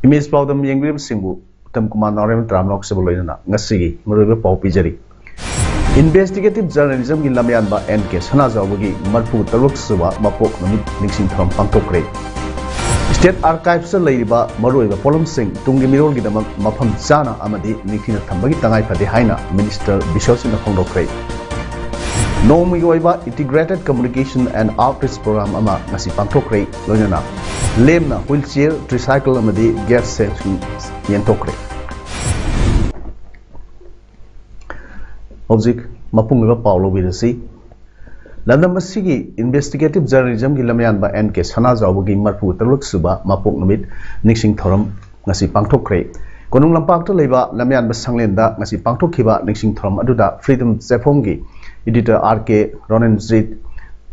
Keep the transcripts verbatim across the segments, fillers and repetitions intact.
Image ꯄꯥꯎꯗꯝ ꯌꯦꯡꯕꯤꯔꯤꯕꯁꯤꯡꯕꯨ Uttam Kumar ꯅꯥꯎꯔꯦꯝ ꯇꯔꯥꯃꯅꯥꯎ ꯁꯤꯕꯨ ꯂꯣꯏꯅꯅ ꯉꯁꯤꯒꯤ ꯃꯔꯨꯑꯣꯏꯕ ꯄꯥꯎ ꯄꯤꯖꯔꯤ꯫ Investigative journalismꯒꯤ ꯂꯝꯌꯥꯟꯕ ꯑꯦꯟ ꯀꯦ ꯁꯅꯥꯖꯥꯎꯕꯒꯤ ꯃꯔꯤꯐꯨ ꯇꯔꯨꯛ ꯁꯨꯕ ꯃꯄꯣꯛ ꯅꯨꯃꯤꯠ ꯅꯤꯡꯁꯤꯡ ꯊꯧꯔꯝ ꯄꯥꯡꯊꯣꯛꯈ꯭ꯔꯦ꯫ State Archivesꯇ ꯂꯩꯔꯤꯕ ꯃꯔꯨꯑꯣꯏꯕ ꯄꯣꯠꯂꯝꯁꯤꯡ ꯇꯨꯡꯒꯤ ꯃꯤꯔꯣꯜꯒꯤꯗꯃꯛ ꯃꯐꯝ ꯆꯥꯅ ꯑꯃꯗꯤ ꯅꯤꯡꯊꯤꯅ ꯊꯝꯕꯒꯤ ꯇꯉꯥꯏ ꯐꯗꯦ ꯍꯥꯏꯅ Minister ꯕꯤꯁ꯭ꯋꯖꯤꯠꯅ ꯐꯣꯡꯗꯣꯛꯈ꯭ꯔꯦ꯫ ꯅꯣꯡꯃꯒꯤ ꯑꯣꯏꯕ Integrated Communication and Outreach Program ꯑꯃ ꯉꯁꯤ ꯄꯥꯡꯊꯣꯛꯈ꯭ꯔꯦ꯫ ꯂꯣꯏꯅꯅ ꯂꯦꯝꯅ wheelchair, tricycle ꯑꯃꯗꯤ gas station ꯌꯦꯟꯊꯣꯛꯈ꯭ꯔꯦ꯫ ꯍꯧꯖꯤꯛ ꯃꯄꯨꯡ ꯑꯣꯏꯕ ꯄꯥꯎ ꯂꯧꯕꯤꯔꯁꯤ꯫ ꯂꯝꯗꯝ ꯑꯁꯤꯒꯤ investigative journalismꯒꯤ ꯂꯝꯌꯥꯟꯕ ꯑꯦꯟ ꯀꯦ ꯁꯅꯥꯖꯥꯎꯕꯒꯤ ꯃꯔꯤꯐꯨ ꯇꯔꯨꯛ ꯁꯨꯕ ꯃꯄꯣꯛ ꯅꯨꯃꯤꯠ ꯅꯤꯡꯁꯤꯡ ꯊꯧꯔꯝ ꯉꯁꯤ ꯄꯥꯡꯊꯣꯛꯈ꯭ꯔꯦ꯫ ꯀꯣꯅꯨꯡ ꯂꯝꯄꯥꯛꯇ ꯂꯩꯕ ꯂꯝꯌꯥꯟꯕ ꯁꯪꯂꯦꯟꯗ ꯉꯁꯤ ꯄꯥꯡꯊꯣꯛꯈꯤꯕ ꯅꯤꯡꯁꯤꯡ ꯊꯧꯔꯝ ꯑꯗꯨꯗ Freedom ꯆꯦꯐꯣꯡꯒꯤ editor R K Ronanjit,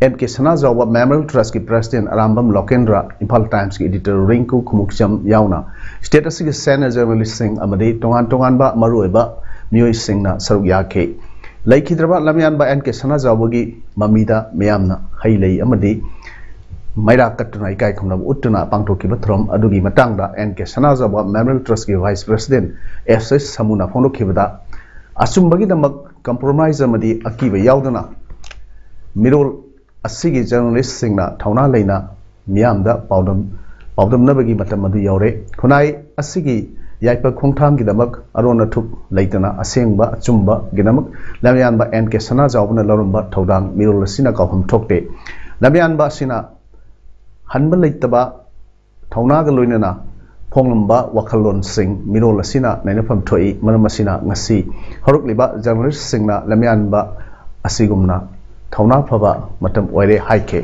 N K Sanajaoba Memorial Trustꯀꯤ president ꯑꯔꯥꯝꯕꯝ ꯂꯣꯀꯦꯟꯗ꯭ꯔ, ꯏꯝꯐꯥꯜ ꯇꯥꯏꯝꯁꯀꯤ editor ꯔꯤꯡꯀꯨ ꯈꯨꯃꯨꯛꯆꯝ ꯌꯥꯎꯅ state ꯑꯁꯤꯒꯤ senior journalistꯁꯤꯡ ꯑꯃꯗꯤ ꯇꯣꯉꯥꯟ ꯇꯣꯉꯥꯟꯕ ꯃꯔꯨꯑꯣꯏꯕ ꯃꯤꯑꯣꯏꯁꯤꯡꯅ ꯁꯔꯨꯛ ꯌꯥꯈꯤ꯫ ꯂꯩꯈꯤꯗ꯭ꯔꯕ ꯂꯝꯌꯥꯟꯕ ꯑꯦꯟ ꯀꯦ ꯁꯅꯥꯖꯥꯎꯕꯒꯤ ꯃꯃꯤꯗ ꯃꯤꯌꯥꯝꯅ ꯍꯩ ꯂꯩ ꯑꯃꯗꯤ ꯃꯩꯔꯥ ꯀꯠꯇꯨꯅ ꯏꯀꯥꯏ ꯈꯨꯝꯅꯕ ꯎꯠꯇꯨꯅ ꯄꯥꯡꯊꯣꯛꯈꯤꯕ ꯊꯧꯔꯝ ꯑꯗꯨꯒꯤ ꯃꯇꯥꯡꯗ ꯑꯦꯟ ꯀꯦ ꯁꯅꯥꯖꯥꯎꯕ Memorial Trustꯀꯤ vice president ꯑꯦꯁ ꯑꯦꯁ ꯁꯃꯨꯅ ꯐꯣꯡꯗꯣꯛꯈꯤꯕꯗ, ꯑꯆꯨꯝꯕꯒꯤꯗꯃꯛ compromise ꯑꯃꯗꯤ ꯑꯀꯤꯕ ꯌꯥꯎꯗꯅ ꯃꯤꯔꯣꯜ ꯑꯁꯤꯒꯤ journalistꯁꯤꯡꯅ ꯊꯧꯅꯥ ꯂꯩꯅ ꯃꯤꯌꯥꯝꯗ ꯄꯥꯎꯗꯝ, ꯄꯥꯎꯗꯝꯅꯕꯒꯤ ꯃꯇꯝ ꯑꯗꯨ ꯌꯧꯔꯦ꯫ ꯈꯨꯟꯅꯥꯏ ꯑꯁꯤꯒꯤ ꯌꯥꯏꯐ ꯈꯣꯡꯊꯥꯡꯒꯤꯗꯃꯛ ꯑꯔꯣꯟ ꯑꯊꯨꯞ ꯂꯩꯇꯅ ꯑꯁꯦꯡꯕ ꯑꯆꯨꯝꯕꯒꯤꯗꯃꯛ ꯂꯝꯌꯥꯟꯕ ꯑꯦꯟ ꯀꯦ ꯁꯅꯥꯖꯥꯎꯕꯅ ꯂꯧꯔꯝꯕ ꯊꯧꯗꯥꯡ ꯃꯤꯔꯣꯜ ꯑꯁꯤꯅ ꯀꯥꯎꯐꯝ ꯊꯣꯛꯇꯦ꯫ ꯂꯝꯌꯥꯟꯕ ꯑꯁꯤꯅ ꯍꯟꯕ ꯂꯩꯇꯕ ꯊꯧꯅꯥꯒ ꯂꯣꯏꯅꯅ ꯐꯣꯡꯂꯝꯕ ꯋꯥꯈꯜꯂꯣꯟꯁꯤꯡ ꯃꯤꯔꯣꯜ ꯑꯁꯤꯅ ꯅꯩꯅꯐꯝ ꯊꯣꯛꯏ꯫ ꯃꯔꯝ ꯑꯁꯤꯅ ꯉꯁꯤ ꯍꯧꯔꯛꯂꯤꯕ journalistꯁꯤꯡꯅ ꯂꯝꯌꯥꯟꯕ ꯑꯁꯤꯒꯨꯝꯅ ꯊꯧꯅꯥ ꯐꯕ ꯃꯇꯝ ꯑꯣꯏꯔꯦ ꯍꯥꯏꯈꯤ꯫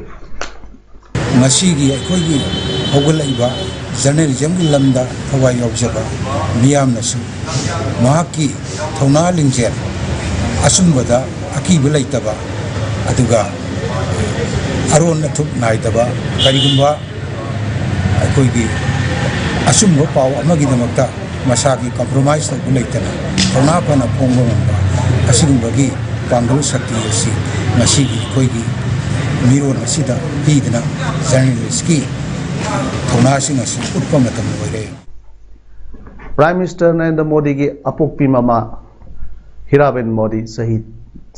ꯉꯁꯤꯒꯤ ꯑꯩꯈꯣꯏꯒꯤ ꯍꯧꯒꯠꯂꯛꯏꯕ ꯖꯔꯅꯦꯂꯤꯖꯝꯒꯤ ꯂꯝꯗ ꯊꯋꯥꯏ ꯌꯥꯎꯖꯕ ꯃꯤꯌꯥꯝꯅꯁꯨ ꯃꯍꯥꯛꯀꯤ ꯊꯧꯅꯥ ꯂꯤꯡꯖꯦꯜ, ꯑꯆꯨꯝꯕꯗ ꯑꯀꯤꯕ ꯂꯩꯇꯕ, ꯑꯗꯨꯒ ꯑꯔꯣꯟ ꯑꯊꯨꯞ ꯅꯥꯏꯗꯕ, ꯀꯔꯤꯒꯨꯝꯕ ꯑꯩꯈꯣꯏꯒꯤ ꯑꯆꯨꯝꯕ ꯄꯥꯎ ꯑꯃꯒꯤꯗꯃꯛꯇ ꯃꯁꯥꯒꯤ compromise ꯇꯧꯕ ꯂꯩꯇꯅ ꯊꯧꯅꯥ ꯐꯅ ꯐꯣꯡꯕ ꯉꯝꯕ ꯑꯁꯤꯒꯨꯝꯕꯒꯤ ꯄꯥꯡꯒꯜ ꯁꯛꯇꯤ ꯑꯁꯤ ꯉꯁꯤꯒꯤ ꯑꯩꯈꯣꯏꯒꯤ ꯃꯤꯔꯣꯟ ꯑꯁꯤꯗ ꯄꯤꯗꯨꯅ ꯖꯔꯅꯦꯂꯤꯁꯀꯤ ꯊꯧꯅꯥꯁꯤꯡ ꯑꯁꯤ ꯎꯠꯄ ꯃꯇꯝ ꯑꯣꯏꯔꯦ꯫ Prime Minister ꯅꯔꯦꯟꯗ꯭ꯔ ꯃꯣꯗꯤꯒꯤ ꯑꯄꯣꯛꯄꯤ ꯃꯃꯥ ꯍꯤꯔꯥꯕꯦꯟ ꯃꯣꯗꯤ ꯆꯍꯤ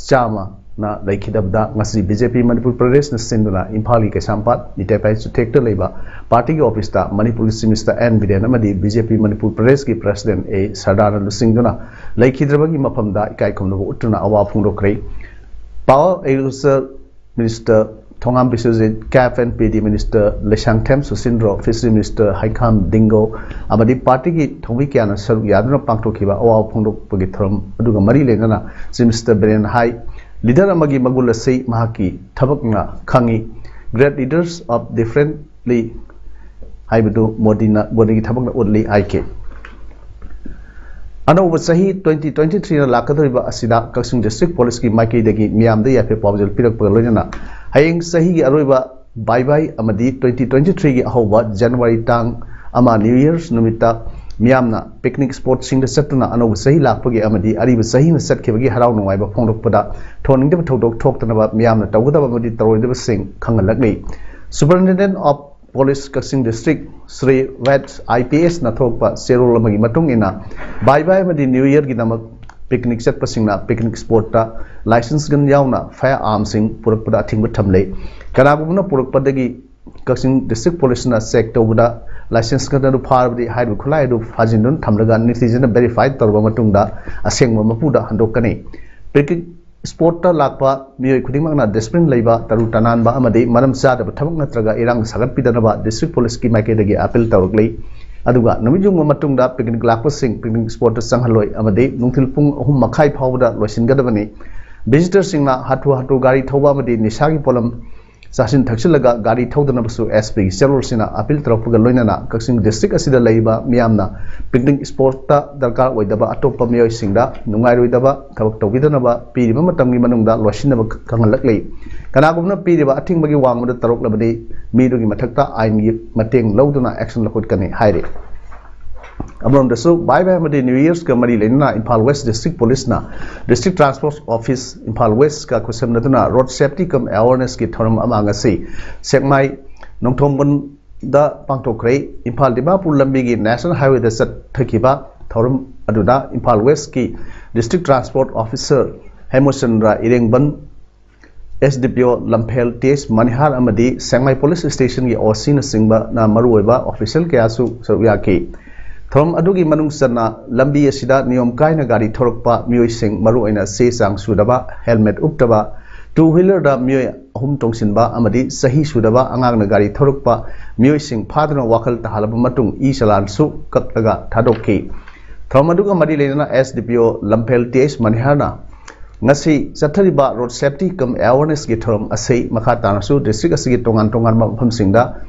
ꯆꯥꯝꯃꯅ ꯂꯩꯈꯤꯗꯕꯗ ꯉꯁꯤ ꯕꯤ ꯖꯦ ꯄꯤ ꯃꯅꯤꯄꯨꯔ ꯄ꯭ꯔꯗꯦꯁꯅ ꯁꯤꯟꯗꯨꯅ ꯏꯝꯐꯥꯜꯒꯤ ꯀꯩꯁꯥꯝꯄꯥꯠ ꯏꯇꯦꯄꯥꯏ ꯆꯨꯊꯦꯛꯇ ꯂꯩꯕ ꯄꯥꯔꯇꯤꯒꯤ ꯑꯣꯐꯤꯁꯇ ꯃꯅꯤꯄꯨꯔꯒꯤ ꯆꯤꯐ ꯃꯤꯅꯤꯁꯇꯔ ꯑꯦꯟ ꯕꯤꯔꯦꯟ ꯑꯃꯗꯤ ꯕꯤ ꯖꯦ ꯄꯤ ꯃꯅꯤꯄꯨꯔ ꯄ꯭ꯔꯗꯦꯁꯀꯤ ꯄ꯭ꯔꯦꯁꯤꯗꯦꯟ ꯑꯦ ꯁꯔꯗꯥꯅꯟꯗ ꯁꯤꯡꯗꯨꯅ ꯂꯩꯈꯤꯗ꯭ꯔꯕꯒꯤ ꯃꯐꯝꯗ ꯏꯀꯥꯏ ꯈꯨꯝꯅꯕ ꯎꯠꯇꯨꯅ ꯑꯋꯥ ꯐꯣꯡꯗꯣꯛꯈ꯭ꯔꯦ꯫ Power Agriculture Minister ꯊꯣꯉꯥꯝ ꯕꯤꯁ꯭ꯋꯖꯤꯠ, ꯀꯦꯞ ꯑꯦꯟ ꯄꯤ ꯗꯤ ꯃꯤꯅꯤꯁꯇꯔ ꯂꯩꯁꯥꯡꯊꯦꯝ ꯁꯨꯁꯤꯟꯗ꯭ꯔꯣ, ꯐꯤꯁꯔꯤ ꯃꯤꯅꯤꯁꯇꯔ ꯍꯩꯈꯥꯝ ꯗꯤꯡꯒꯣ ꯑꯃꯗꯤ ꯄꯥꯔꯇꯤꯒꯤ ꯊꯧꯃꯤ ꯀꯌꯥꯅ ꯁꯔꯨꯛ ꯌꯥꯗꯨꯅ ꯄꯥꯡꯊꯣꯛꯈꯤꯕ ꯑꯋꯥꯕ ꯐꯣꯡꯗꯣꯛꯄꯒꯤ ꯊꯧꯔꯝ ꯑꯗꯨꯒ ꯃꯔꯤ ꯂꯩꯅꯅ ꯆꯤꯐ ꯃꯤꯅꯤꯁꯇꯔ ꯕꯤꯔꯦꯟ ꯍꯥꯏ, ꯂꯤꯗꯔ ꯑꯃꯒꯤ ꯃꯒꯨꯟ ꯑꯁꯤ ꯃꯍꯥꯛꯀꯤ ꯊꯕꯛꯅ ꯈꯪꯏ꯫ Great leaders of differently ꯍꯥꯏꯕꯗꯨ ꯃꯣꯗꯤꯅ, ꯃꯣꯗꯤꯒꯤ ꯊꯕꯛꯅ ꯎꯠꯂꯤ ꯍꯥꯏꯈꯤ꯫ ꯑꯅꯧꯕ ꯆꯍꯤ twenty twenty-threeꯅ ꯂꯥꯛꯀꯗꯧꯔꯤꯕ ꯑꯁꯤꯗ ꯀꯛꯆꯤꯡ ꯗꯤꯁꯇ꯭ꯔꯤꯛ ꯄꯨꯂꯤꯁꯀꯤ ꯃꯥꯏꯀꯩꯗꯒꯤ ꯃꯤꯌꯥꯝꯗ ꯌꯥꯏꯐ ꯄꯥꯎꯖꯦꯜ ꯄꯤꯔꯛꯄꯒ ꯂꯣꯏꯅꯅ ꯍꯌꯦꯡ ꯆꯍꯤꯒꯤ ꯑꯔꯣꯏꯕ ꯕꯥꯏ ꯕꯥꯏ ꯑꯃꯗꯤ twenty twenty-threeꯒꯤ ꯑꯍꯧꯕ ꯖꯅꯋꯥꯔꯤ ꯇꯥꯡ ꯑꯃ New Year's ꯅꯨꯃꯤꯠꯇ ꯃꯤꯌꯥꯝꯅ picnic spotꯁꯤꯡꯗ ꯆꯠꯇꯨꯅ ꯑꯅꯧꯕ ꯆꯍꯤ ꯂꯥꯛꯄꯒꯤ ꯑꯃꯗꯤ ꯑꯔꯤꯕ ꯆꯍꯤꯅ ꯆꯠꯈꯤꯕꯒꯤ ꯍꯔꯥꯎ ꯅꯨꯡꯉꯥꯏꯕ ꯐꯣꯡꯗꯣꯛꯄꯗ ꯊꯣꯟꯅꯤꯡꯗꯕ ꯊꯧꯗꯣꯛ ꯊꯣꯛꯇꯅꯕ ꯃꯤꯌꯥꯝꯅ ꯇꯧꯒꯗꯕ ꯑꯃꯗꯤ ꯇꯧꯔꯣꯏꯗꯕꯁꯤꯡ ꯈꯪꯍꯜꯂꯛꯂꯤ꯫ Superintendent of Police Kakching district Shri ꯋꯦꯠ ꯑꯥꯏ ꯄꯤ ꯑꯦꯁꯅ ꯊꯣꯛꯄ ꯆꯦꯔꯣꯜ ꯑꯃꯒꯤ ꯃꯇꯨꯡ ꯏꯟꯅ ꯕꯥꯏ ꯕꯥꯏ ꯑꯃꯗꯤ New Yearꯒꯤꯗꯃꯛ picnic ꯆꯠꯄꯁꯤꯡꯅ picnic spotꯇ license gun ꯌꯥꯎꯅ fire armꯁꯤꯡ ꯄꯨꯔꯛꯄꯗ ꯑꯊꯤꯡꯕ ꯊꯝꯂꯦ꯫ ꯀꯅꯥꯒꯨꯝꯕꯅ ꯄꯨꯔꯛꯄꯗꯒꯤ ꯀꯛꯆꯤꯡ ꯗꯤꯁꯇ꯭ꯔꯤꯛ ꯄꯨꯂꯤꯁꯅ check ꯇꯧꯕꯗ license gun ꯑꯗꯨ ꯐꯥꯔꯕꯗꯤ ꯍꯥꯏꯔꯤꯕ ꯈꯨꯠꯂꯥꯏ ꯑꯗꯨ ꯐꯥꯖꯤꯟꯗꯨꯅ ꯊꯝꯂꯒ ꯅꯤꯡꯊꯤꯖꯅ verify ꯇꯧꯔꯕ ꯃꯇꯨꯡꯗ ꯑꯁꯦꯡꯕ ꯃꯄꯨꯗ ꯍꯟꯗꯣꯛꯀꯅꯤ꯫ Picnic spotꯇ ꯂꯥꯛꯄ ꯃꯤꯑꯣꯏ ꯈꯨꯗꯤꯡꯃꯛꯅ discipline ꯂꯩꯕ, ꯇꯔꯨ ꯇꯅꯥꯟꯕ ꯑꯃꯗꯤ ꯃꯔꯝ ꯆꯥꯗꯕ ꯊꯕꯛ ꯅꯠꯇ꯭ꯔꯒ ꯏꯔꯥꯡ ꯁꯥꯒꯠꯄꯤꯗꯅꯕ ꯗꯤꯁꯇ꯭ꯔꯤꯛ ꯄꯨꯂꯤꯁꯀꯤ ꯃꯥꯏꯀꯩꯗꯒꯤ appeal ꯇꯧꯔꯛꯂꯤ꯫ ꯑꯗꯨꯒ ꯅꯨꯃꯤꯠ ꯌꯨꯡꯕ ꯃꯇꯨꯡꯗ picnic ꯂꯥꯛꯄꯁꯤꯡ picnic spotꯇ ꯆꯪꯍꯜꯂꯣꯏ ꯑꯃꯗꯤ ꯅꯨꯡꯊꯤꯜ ꯄꯨꯡ ꯑꯍꯨꯝ ꯃꯈꯥꯏ ꯐꯥꯎꯕꯗ ꯂꯣꯏꯁꯤꯟꯒꯗꯕꯅꯤ꯫ Visitorꯁꯤꯡꯅ ꯍꯥꯊꯨ ꯍꯥꯊꯨ ꯒꯥꯔꯤ ꯊꯧꯕ ꯑꯃꯗꯤ ꯅꯤꯁꯥꯒꯤ ꯄꯣꯠꯂꯝ ꯆꯥꯁꯤꯟ ꯊꯛꯆꯤꯜꯂꯒ ꯒꯥꯔꯤ ꯊꯧꯗꯅꯕꯁꯨ ꯑꯦꯁ ꯄꯤꯒꯤ ꯆꯦꯔꯣꯜꯁꯤꯅ ꯑꯄꯤꯜ ꯇꯧꯔꯛꯄꯒ ꯂꯣꯏꯅꯅ ꯀꯛꯆꯤꯡ ꯗꯤꯁꯇ꯭ꯔꯤꯛ ꯑꯁꯤꯗ ꯂꯩꯔꯤꯕ ꯃꯤꯌꯥꯝꯅ ꯄꯤꯛꯅꯤꯛ ꯏꯁꯄꯣꯠꯇ ꯗꯔꯀꯥꯔ ꯑꯣꯏꯗꯕ ꯑꯇꯣꯞꯄ ꯃꯤꯑꯣꯏꯁꯤꯡꯗ ꯅꯨꯡꯉꯥꯏꯔꯣꯏꯗꯕ ꯊꯕꯛ ꯇꯧꯕꯤꯗꯅꯕ ꯄꯤꯔꯤꯕ ꯃꯇꯝꯒꯤ ꯃꯅꯨꯡꯗ ꯂꯣꯏꯁꯤꯟꯅꯕ ꯈꯪꯍꯜꯂꯛꯂꯤ꯫ ꯀꯅꯥꯒꯨꯝꯕꯅ ꯄꯤꯔꯤꯕ ꯑꯊꯤꯡꯕꯒꯤ ꯋꯥꯡꯃꯗ ꯇꯧꯔꯛꯂꯕꯗꯤ ꯃꯤꯗꯨꯒꯤ ꯃꯊꯛꯇ ꯑꯥꯏꯟꯒꯤ ꯃꯇꯦꯡ ꯂꯧꯗꯨꯅ action ꯂꯧꯈꯠꯀꯅꯤ ꯍꯥꯏꯔꯤ꯫ ꯑꯃꯔꯣꯝꯗꯁꯨ ꯕꯥꯏ ꯕꯥꯏ ꯑꯃꯗꯤ ꯅ꯭ꯌꯨ ꯌꯔꯁꯀ ꯃꯔꯤ ꯂꯩꯅꯅ ꯏꯝꯐꯥꯜ ꯋꯦꯁ ꯗꯤꯁꯇ꯭ꯔꯤꯛ ꯄꯨꯂꯤꯁꯅ ꯗꯤꯁꯇ꯭ꯔꯤꯛ ꯇ꯭ꯔꯥꯟꯁꯄꯣꯔꯠ ꯑꯣꯐꯤꯁ ꯏꯝꯐꯥꯜ ꯋꯦꯁꯀ ꯈꯨꯠꯁꯝꯅꯗꯨꯅ ꯔꯣꯗ ꯁꯦꯐꯇꯤ ꯀꯝ ꯑꯦꯋꯥꯔꯅꯦꯁꯀꯤ ꯊꯧꯔꯝ ꯑꯃ ꯉꯁꯤ ꯁꯦꯛꯃꯥꯏ ꯅꯣꯡꯊꯣꯡꯕꯟꯗ ꯄꯥꯡꯊꯣꯛꯈ꯭ꯔꯦ꯫ ꯏꯝꯐꯥꯜ ꯗꯤꯃꯥꯄꯨꯔ ꯂꯝꯕꯤꯒꯤ ꯅꯦꯁꯅꯦꯜ ꯍꯥꯏꯋꯦꯗ ꯆꯠꯊꯈꯤꯕ ꯊꯧꯔꯝ ꯑꯗꯨꯗ ꯏꯝꯐꯥꯜ ꯋꯦꯁꯀꯤ district transport officer Hemchandra Irengbam, S D P O Lamphel T ꯑꯦꯁ ꯃꯅꯤꯍꯥꯔ ꯑꯃꯗꯤ ꯁꯦꯛꯃꯥꯏ ꯄꯨꯂꯤꯁ ꯁ꯭ꯇꯦꯁꯟꯒꯤ ꯑꯣ ꯁꯤꯅꯆꯤꯡꯕꯅ ꯃꯔꯨꯑꯣꯏꯕ ꯑꯣꯐꯤꯁꯤꯌꯦꯜ ꯀꯌꯥꯁꯨ ꯁꯔꯨꯛ ꯌꯥꯈꯤ꯫ ꯊꯧꯔꯝ ꯑꯗꯨꯒꯤ ꯃꯅꯨꯡ ꯆꯟꯅ ꯂꯝꯕꯤ ꯑꯁꯤꯗ ꯅꯤꯌꯣꯝ ꯀꯥꯏꯅ ꯒꯥꯔꯤ ꯊꯧꯔꯛꯄ ꯃꯤꯑꯣꯏꯁꯤꯡ, ꯃꯔꯨꯑꯣꯏꯅ ꯆꯦ ꯆꯥꯡ ꯁꯨꯗꯕ, ꯍꯦꯜꯃꯦꯠ ꯎꯞꯇꯕ, ꯇꯨ ꯋꯤꯂꯔꯗ ꯃꯤꯑꯣꯏ ꯑꯍꯨꯝ ꯇꯣꯡꯁꯤꯟꯕ ꯑꯃꯗꯤ ꯆꯍꯤ ꯁꯨꯗꯕ ꯑꯉꯥꯡꯅ ꯒꯥꯔꯤ ꯊꯧꯔꯛꯄ ꯃꯤꯑꯣꯏꯁꯤꯡ ꯐꯥꯗꯨꯅ ꯋꯥꯈꯜ ꯇꯥꯍꯜꯂꯕ ꯃꯇꯨꯡ ꯏ ꯆꯂꯥꯟꯁꯨ ꯀꯛꯂꯒ ꯊꯥꯗꯣꯛꯈꯤ꯫ ꯊꯧꯔꯝ ꯑꯗꯨꯒ ꯃꯔꯤ ꯂꯩꯅꯅ ꯑꯦꯁ D P O Lamphel T ꯑꯦꯁ ꯃꯅꯤꯍꯥꯔꯅ ꯉꯁꯤ ꯆꯠꯊꯔꯤꯕ ꯔꯣꯗ ꯁꯦꯐꯇꯤ ꯀꯝ ꯑꯦꯋꯥꯔꯅꯦꯁꯀꯤ ꯊꯧꯔꯝ ꯑꯁꯤ ꯃꯈꯥ ꯇꯥꯅꯁꯨ ꯗꯤꯁꯇ꯭ꯔꯤꯛ ꯑꯁꯤꯒꯤ ꯇꯣꯉꯥꯟ ꯇꯣꯉꯥꯟꯕ ꯃꯐꯝꯁꯤꯡꯗ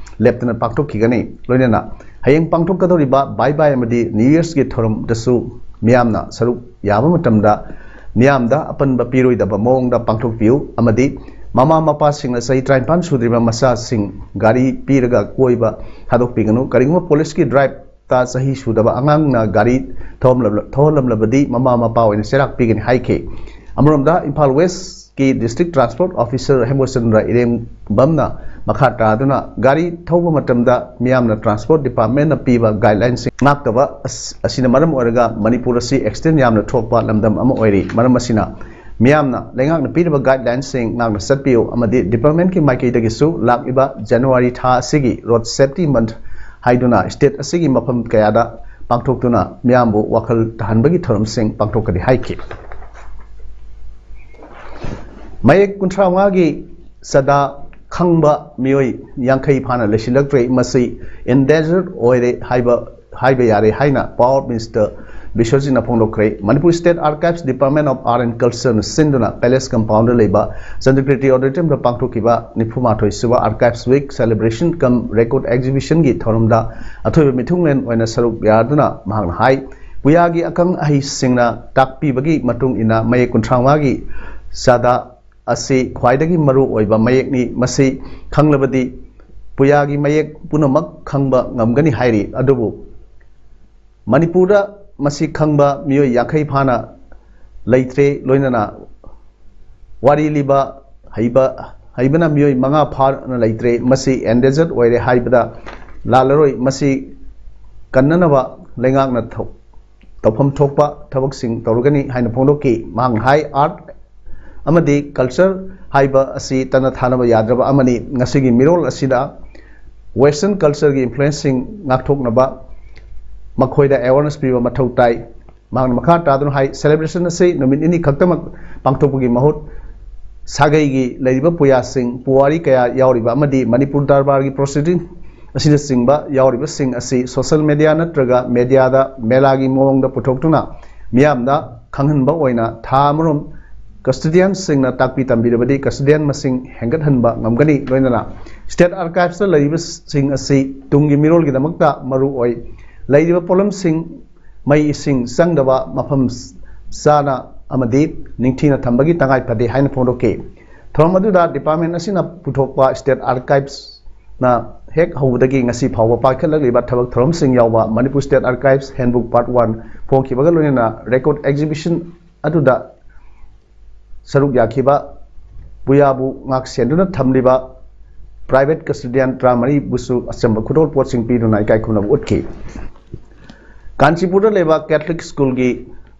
ꯂꯦꯞꯇꯅ ꯄꯥꯡꯊꯣꯛꯈꯤꯒꯅꯤ꯫ ꯂꯣꯏꯅꯅ ꯍꯌꯦꯡ ꯄꯥꯡꯊꯣꯛꯀꯗꯧꯔꯤꯕ ꯕꯥꯏ ꯕꯥꯏ ꯑꯃꯗꯤ ꯅ꯭ꯌꯨ ꯌꯔꯁꯀꯤ ꯊꯧꯔꯝꯗꯁꯨ ꯃꯤꯌꯥꯝꯅ ꯁꯔꯨꯛ ꯌꯥꯕ ꯃꯇꯝꯗ ꯃꯤꯌꯥꯝꯗ ꯑꯄꯟꯕ ꯄꯤꯔꯣꯏꯗꯕ ꯃꯑꯣꯡꯗ ꯄꯥꯡꯊꯣꯛꯄꯤꯌꯨ ꯑꯃꯗꯤ ꯃꯃꯥ ꯃꯄꯥꯁꯤꯡꯅ ꯆꯍꯤ ꯇꯔꯥꯅꯤꯄꯥꯟ ꯁꯨꯗ꯭ꯔꯤꯕ ꯃꯆꯥꯁꯤꯡ ꯒꯥꯔꯤ ꯄꯤꯔꯒ ꯀꯣꯏꯕ ꯊꯥꯗꯣꯛꯄꯤꯒꯅꯨ꯫ ꯀꯔꯤꯒꯨꯝꯕ ꯄꯨꯂꯤꯁꯀꯤ ꯗ꯭ꯔꯥꯏꯚ ꯇ ꯆꯍꯤ ꯁꯨꯗꯕ ꯑꯉꯥꯡꯅ ꯒꯥꯔꯤ ꯊꯧꯔꯝꯂꯕ-, ꯊꯧꯍꯜꯂꯝꯂꯕꯗꯤ ꯃꯃꯥ ꯃꯄꯥ ꯑꯣꯏꯅ ꯆꯩꯔꯥꯛ ꯄꯤꯒꯅꯤ ꯍꯥꯏꯈꯤ꯫ ꯑꯃꯔꯣꯝꯗ ꯏꯝꯐꯥꯜ ꯋꯦꯁꯀꯤ ꯗꯤꯁꯇ꯭ꯔꯤꯛ ꯇ꯭ꯔꯥꯟꯁꯄꯣꯔꯠ ꯑꯣꯐꯤꯁꯔ ꯍꯦꯃꯆꯟꯗ꯭ꯔ ꯏꯔꯦꯡꯕꯝꯅ ꯃꯈꯥ ꯇꯥꯗꯨꯅ ꯒꯥꯔꯤ ꯊꯧꯕ ꯃꯇꯝꯗ ꯃꯤꯌꯥꯝꯅ ꯇ꯭ꯔꯥꯟꯁꯄꯣꯔꯠ ꯗꯤꯄꯥꯔꯠꯃꯦꯟꯅ ꯄꯤꯕ ꯒꯥꯏꯗꯂꯥꯏꯟꯁꯤꯡ ꯉꯥꯛꯇꯕ ꯑꯁ-, ꯑꯁꯤꯅ ꯃꯔꯝ ꯑꯣꯏꯔꯒ ꯃꯅꯤꯄꯨꯔ ꯑꯁꯤ ꯑꯦꯛꯁꯤꯗꯦꯟ ꯌꯥꯝꯅ ꯊꯣꯛꯄ ꯂꯝꯗꯝ ꯑꯃ ꯑꯣꯏꯔꯤ꯫ ꯃꯔꯝ ꯑꯁꯤꯅ ꯃꯤꯌꯥꯝꯅ ꯂꯩꯉꯥꯛꯅ ꯄꯤꯔꯤꯕ ꯒꯥꯏꯗꯂꯥꯏꯟꯁꯤꯡ ꯉꯥꯛꯅ ꯆꯠꯄꯤꯌꯨ ꯑꯃꯗꯤ ꯗꯤꯄꯥꯔꯠꯃꯦꯟꯀꯤ ꯃꯥꯏꯀꯩꯗꯒꯤꯁꯨ ꯂꯥꯛꯂꯤꯕ ꯖꯅꯋꯥꯔꯤ ꯊꯥ ꯑꯁꯤꯒꯤ ꯔꯣꯗ ꯁꯦꯐꯇꯤ ꯃꯟꯊ ꯍꯥꯏꯗꯨꯅ ꯁ꯭ꯇꯦꯠ ꯑꯁꯤꯒꯤ ꯃꯐꯝ ꯀꯌꯥꯗ ꯄꯥꯡꯊꯣꯛꯇꯨꯅ ꯃꯤꯌꯥꯝꯕꯨ ꯋꯥꯈꯜ ꯇꯥꯍꯟꯕꯒꯤ ꯊꯧꯔꯝꯁꯤꯡ ꯄꯥꯡꯊꯣꯛꯀꯅꯤ ꯍꯥꯏꯈꯤ꯫ ꯃꯌꯦꯛ ꯀꯨꯟꯊ꯭ꯔꯥ ꯃꯉꯥꯒꯤ ꯆꯥꯗꯥ ꯈꯪꯕ ꯃꯤꯑꯣꯏ ꯌꯥꯡꯈꯩ ꯐꯥꯅ ꯂꯩꯁꯤꯜꯂꯛꯇ꯭ꯔꯦ꯫ ꯃꯁꯤ endangered ꯑꯣꯏꯔꯦ ꯍꯥꯏꯕ, ꯍꯥꯏꯕ ꯌꯥꯔꯦ ꯍꯥꯏꯅ ꯄꯥꯋꯔ ꯃꯤꯅꯤꯁꯇꯔ ꯕꯤꯁ꯭ꯋꯖꯤꯠꯅ ꯐꯣꯡꯗꯣꯛꯈ꯭ꯔꯦ꯫ Manipur State Archives Department of Art and Culture ꯅ ꯁꯤꯟꯗꯨꯅ Palace Compound ꯗ ꯂꯩꯕ ꯆꯟꯗ꯭ꯔꯀꯤꯔꯇꯤ Auditorium ꯗ ꯄꯥꯡꯊꯣꯛꯈꯤꯕ ꯅꯤꯐꯨ ꯃꯥꯊꯣꯏ ꯁꯨꯕ Archives Week Celebration cum Record Exhibition ꯒꯤ ꯊꯧꯔꯝꯗ ꯑꯊꯣꯏꯕ ꯃꯤꯊꯨꯡꯂꯦꯟ ꯑꯣꯏꯅ ꯁꯔꯨꯛ ꯌꯥꯗꯨꯅ ꯃꯍꯥꯛꯅ ꯍꯥꯏ, ꯄꯨꯌꯥꯒꯤ ꯑꯈꯪ ꯑꯍꯩꯁꯤꯡꯅ ꯇꯥꯛꯄꯤꯕꯒꯤ ꯃꯇꯨꯡ ꯏꯟꯅ ꯃꯌꯦꯛ ꯀꯨꯟꯊ꯭ꯔꯥ ꯃꯉꯥꯒꯤ ꯆꯥꯗ ꯑꯁꯤ ꯈ꯭ꯋꯥꯏꯗꯒꯤ ꯃꯔꯨ ꯑꯣꯏꯕ ꯃꯌꯦꯛꯅꯤ꯫ ꯃꯁꯤ ꯈꯪꯂꯕꯗꯤ ꯄꯨꯌꯥꯒꯤ ꯃꯌꯦꯛ ꯄꯨꯝꯅꯃꯛ ꯈꯪꯕ ꯉꯝꯒꯅꯤ ꯍꯥꯏꯔꯤ꯫ ꯑꯗꯨꯕꯨ ꯃꯅꯤꯄꯨꯔꯗ ꯃꯁꯤ ꯈꯪꯕ ꯃꯤꯑꯣꯏ ꯌꯥꯡꯈꯩ ꯐꯥꯅ ꯂꯩꯇ꯭ꯔꯦ꯫ ꯂꯣꯏꯅꯅ ꯋꯥꯔꯤ ꯂꯤꯕ ꯍꯩꯕ, ꯍꯩꯕꯅ ꯃꯤꯑꯣꯏ ꯃꯉꯥ ꯐꯥꯅ ꯂꯩꯇ꯭ꯔꯦ꯫ ꯃꯁꯤ endangered ꯑꯣꯏꯔꯦ ꯍꯥꯏꯕꯗ ꯂꯥꯜꯂꯔꯣꯏ꯫ ꯃꯁꯤ ꯀꯟꯅꯅꯕ ꯂꯩꯉꯥꯛꯅ ꯊꯧ-, ꯇꯧꯐꯝ ꯊꯣꯛꯄ ꯊꯕꯛꯁꯤꯡ ꯇꯧꯔꯒꯅꯤ ꯍꯥꯏꯅ ꯐꯣꯡꯗꯣꯛꯈꯤ꯫ ꯃꯍꯥꯛꯅ ꯍꯥꯏ, art ꯑꯃꯗꯤ culture ꯍꯥꯏꯕ ꯑꯁꯤ ꯇꯠꯅ ꯊꯥꯅꯕ ꯌꯥꯗ꯭ꯔꯕ ꯑꯃꯅꯤ꯫ ꯉꯁꯤꯒꯤ ꯃꯤꯔꯣꯜ ꯑꯁꯤꯗ Western culture ꯒꯤ influence ꯁꯤꯡ ꯉꯥꯛꯊꯣꯛꯅꯕ ꯃꯈꯣꯏꯗ awareness ꯄꯤꯕ ꯃꯊꯧ ꯇꯥꯏ꯫ ꯃꯍꯥꯛꯅ ꯃꯈꯥ ꯇꯥꯗꯨꯅ ꯍꯥꯏ, celebration ꯑꯁꯤ ꯅꯨꯃꯤꯠ ꯅꯤꯅꯤ ꯈꯛꯇꯃꯛ ꯄꯥꯡꯊꯣꯛꯄꯒꯤ ꯃꯍꯨꯠ ꯁꯥꯒꯩꯒꯤ ꯂꯩꯔꯤꯕ ꯄꯨꯌꯥꯁꯤꯡ, ꯄꯨꯋꯥꯔꯤ ꯀꯌꯥ ꯌꯥꯎꯔꯤꯕ ꯑꯃꯗꯤ ꯃꯅꯤꯄꯨꯔ ꯗꯔꯕꯥꯔꯒꯤ proceeding ꯑꯁꯤꯅꯆꯤꯡꯕ ꯌꯥꯎꯔꯤꯕꯁꯤꯡ ꯑꯁꯤ social media ꯅꯠꯇ꯭ꯔꯒ media ꯗ ꯃꯦꯂꯥꯒꯤ ꯃꯑꯣꯡꯗ ꯄꯨꯊꯣꯛꯇꯨꯅ ꯃꯤꯌꯥꯝꯗ ꯈꯪꯍꯟꯕ ꯑꯣꯏꯅ ꯊꯥ ꯑꯃꯔꯣꯝ custodian ꯁꯤꯡꯅ ꯇꯥꯛꯄꯤ ꯇꯝꯕꯤꯔꯕꯗꯤ custodian ꯃꯁꯤꯡ ꯍꯦꯟꯒꯠꯍꯟꯕ ꯉꯝꯒꯅꯤ꯫ ꯂꯣꯏꯅꯅ State Archives ꯇ ꯂꯩꯔꯤꯕꯁꯤꯡ ꯑꯁꯤ ꯇꯨꯡꯒꯤ ꯃꯤꯔꯣꯜꯒꯤꯗꯃꯛꯇ ꯃꯔꯨ ꯑꯣꯏ꯫ ꯂꯩꯔꯤꯕ ꯄꯣꯠꯂꯝꯁꯤꯡ, ꯃꯩ, ꯏꯁꯤꯡ ꯆꯪꯗꯕ, ꯃꯐꯝ ꯆꯥꯅ ꯑꯃꯗꯤ ꯅꯤꯡꯊꯤꯅ ꯊꯝꯕꯒꯤ ꯇꯉꯥꯏ ꯐꯗꯦ ꯍꯥꯏꯅ ꯐꯣꯡꯗꯣꯛꯈꯤ꯫ ꯊꯧꯔꯝ ꯑꯗꯨꯗ department ꯑꯁꯤꯅ ꯄꯨꯊꯣꯛꯄ State Archives ꯅ ꯍꯦꯛ ꯍꯧꯕꯗꯒꯤ ꯉꯁꯤ ꯐꯥꯎꯕ ꯄꯥꯏꯈꯠꯂꯛꯂꯤꯕ ꯊꯕꯛ ꯊꯧꯔꯝꯁꯤꯡ ꯌꯥꯎꯕ Manipur State Archives Handbook Part One ꯐꯣꯡꯈꯤꯕꯒ ꯂꯣꯏꯅꯅ record exhibition ꯑꯗꯨꯗ ꯁꯔꯨꯛ ꯌꯥꯈꯤꯕ ꯄꯨꯌꯥꯕꯨ ꯉꯥꯛ ꯁꯦꯟꯗꯨꯅ ꯊꯝꯂꯤꯕ private custodian ꯇꯔꯥꯃꯔꯤꯕꯨꯁꯨ ꯑꯆꯝꯕ ꯈꯨꯗꯣꯜ ꯄꯣꯠꯁꯤꯡ ꯄꯤꯗꯨꯅ ꯏꯀꯥꯏ ꯈꯨꯝꯅꯕ ꯎꯠꯈꯤ꯫ ꯀꯥꯟꯆꯤꯄꯨꯔꯗ ꯂꯩꯕ Catholic School ꯒꯤ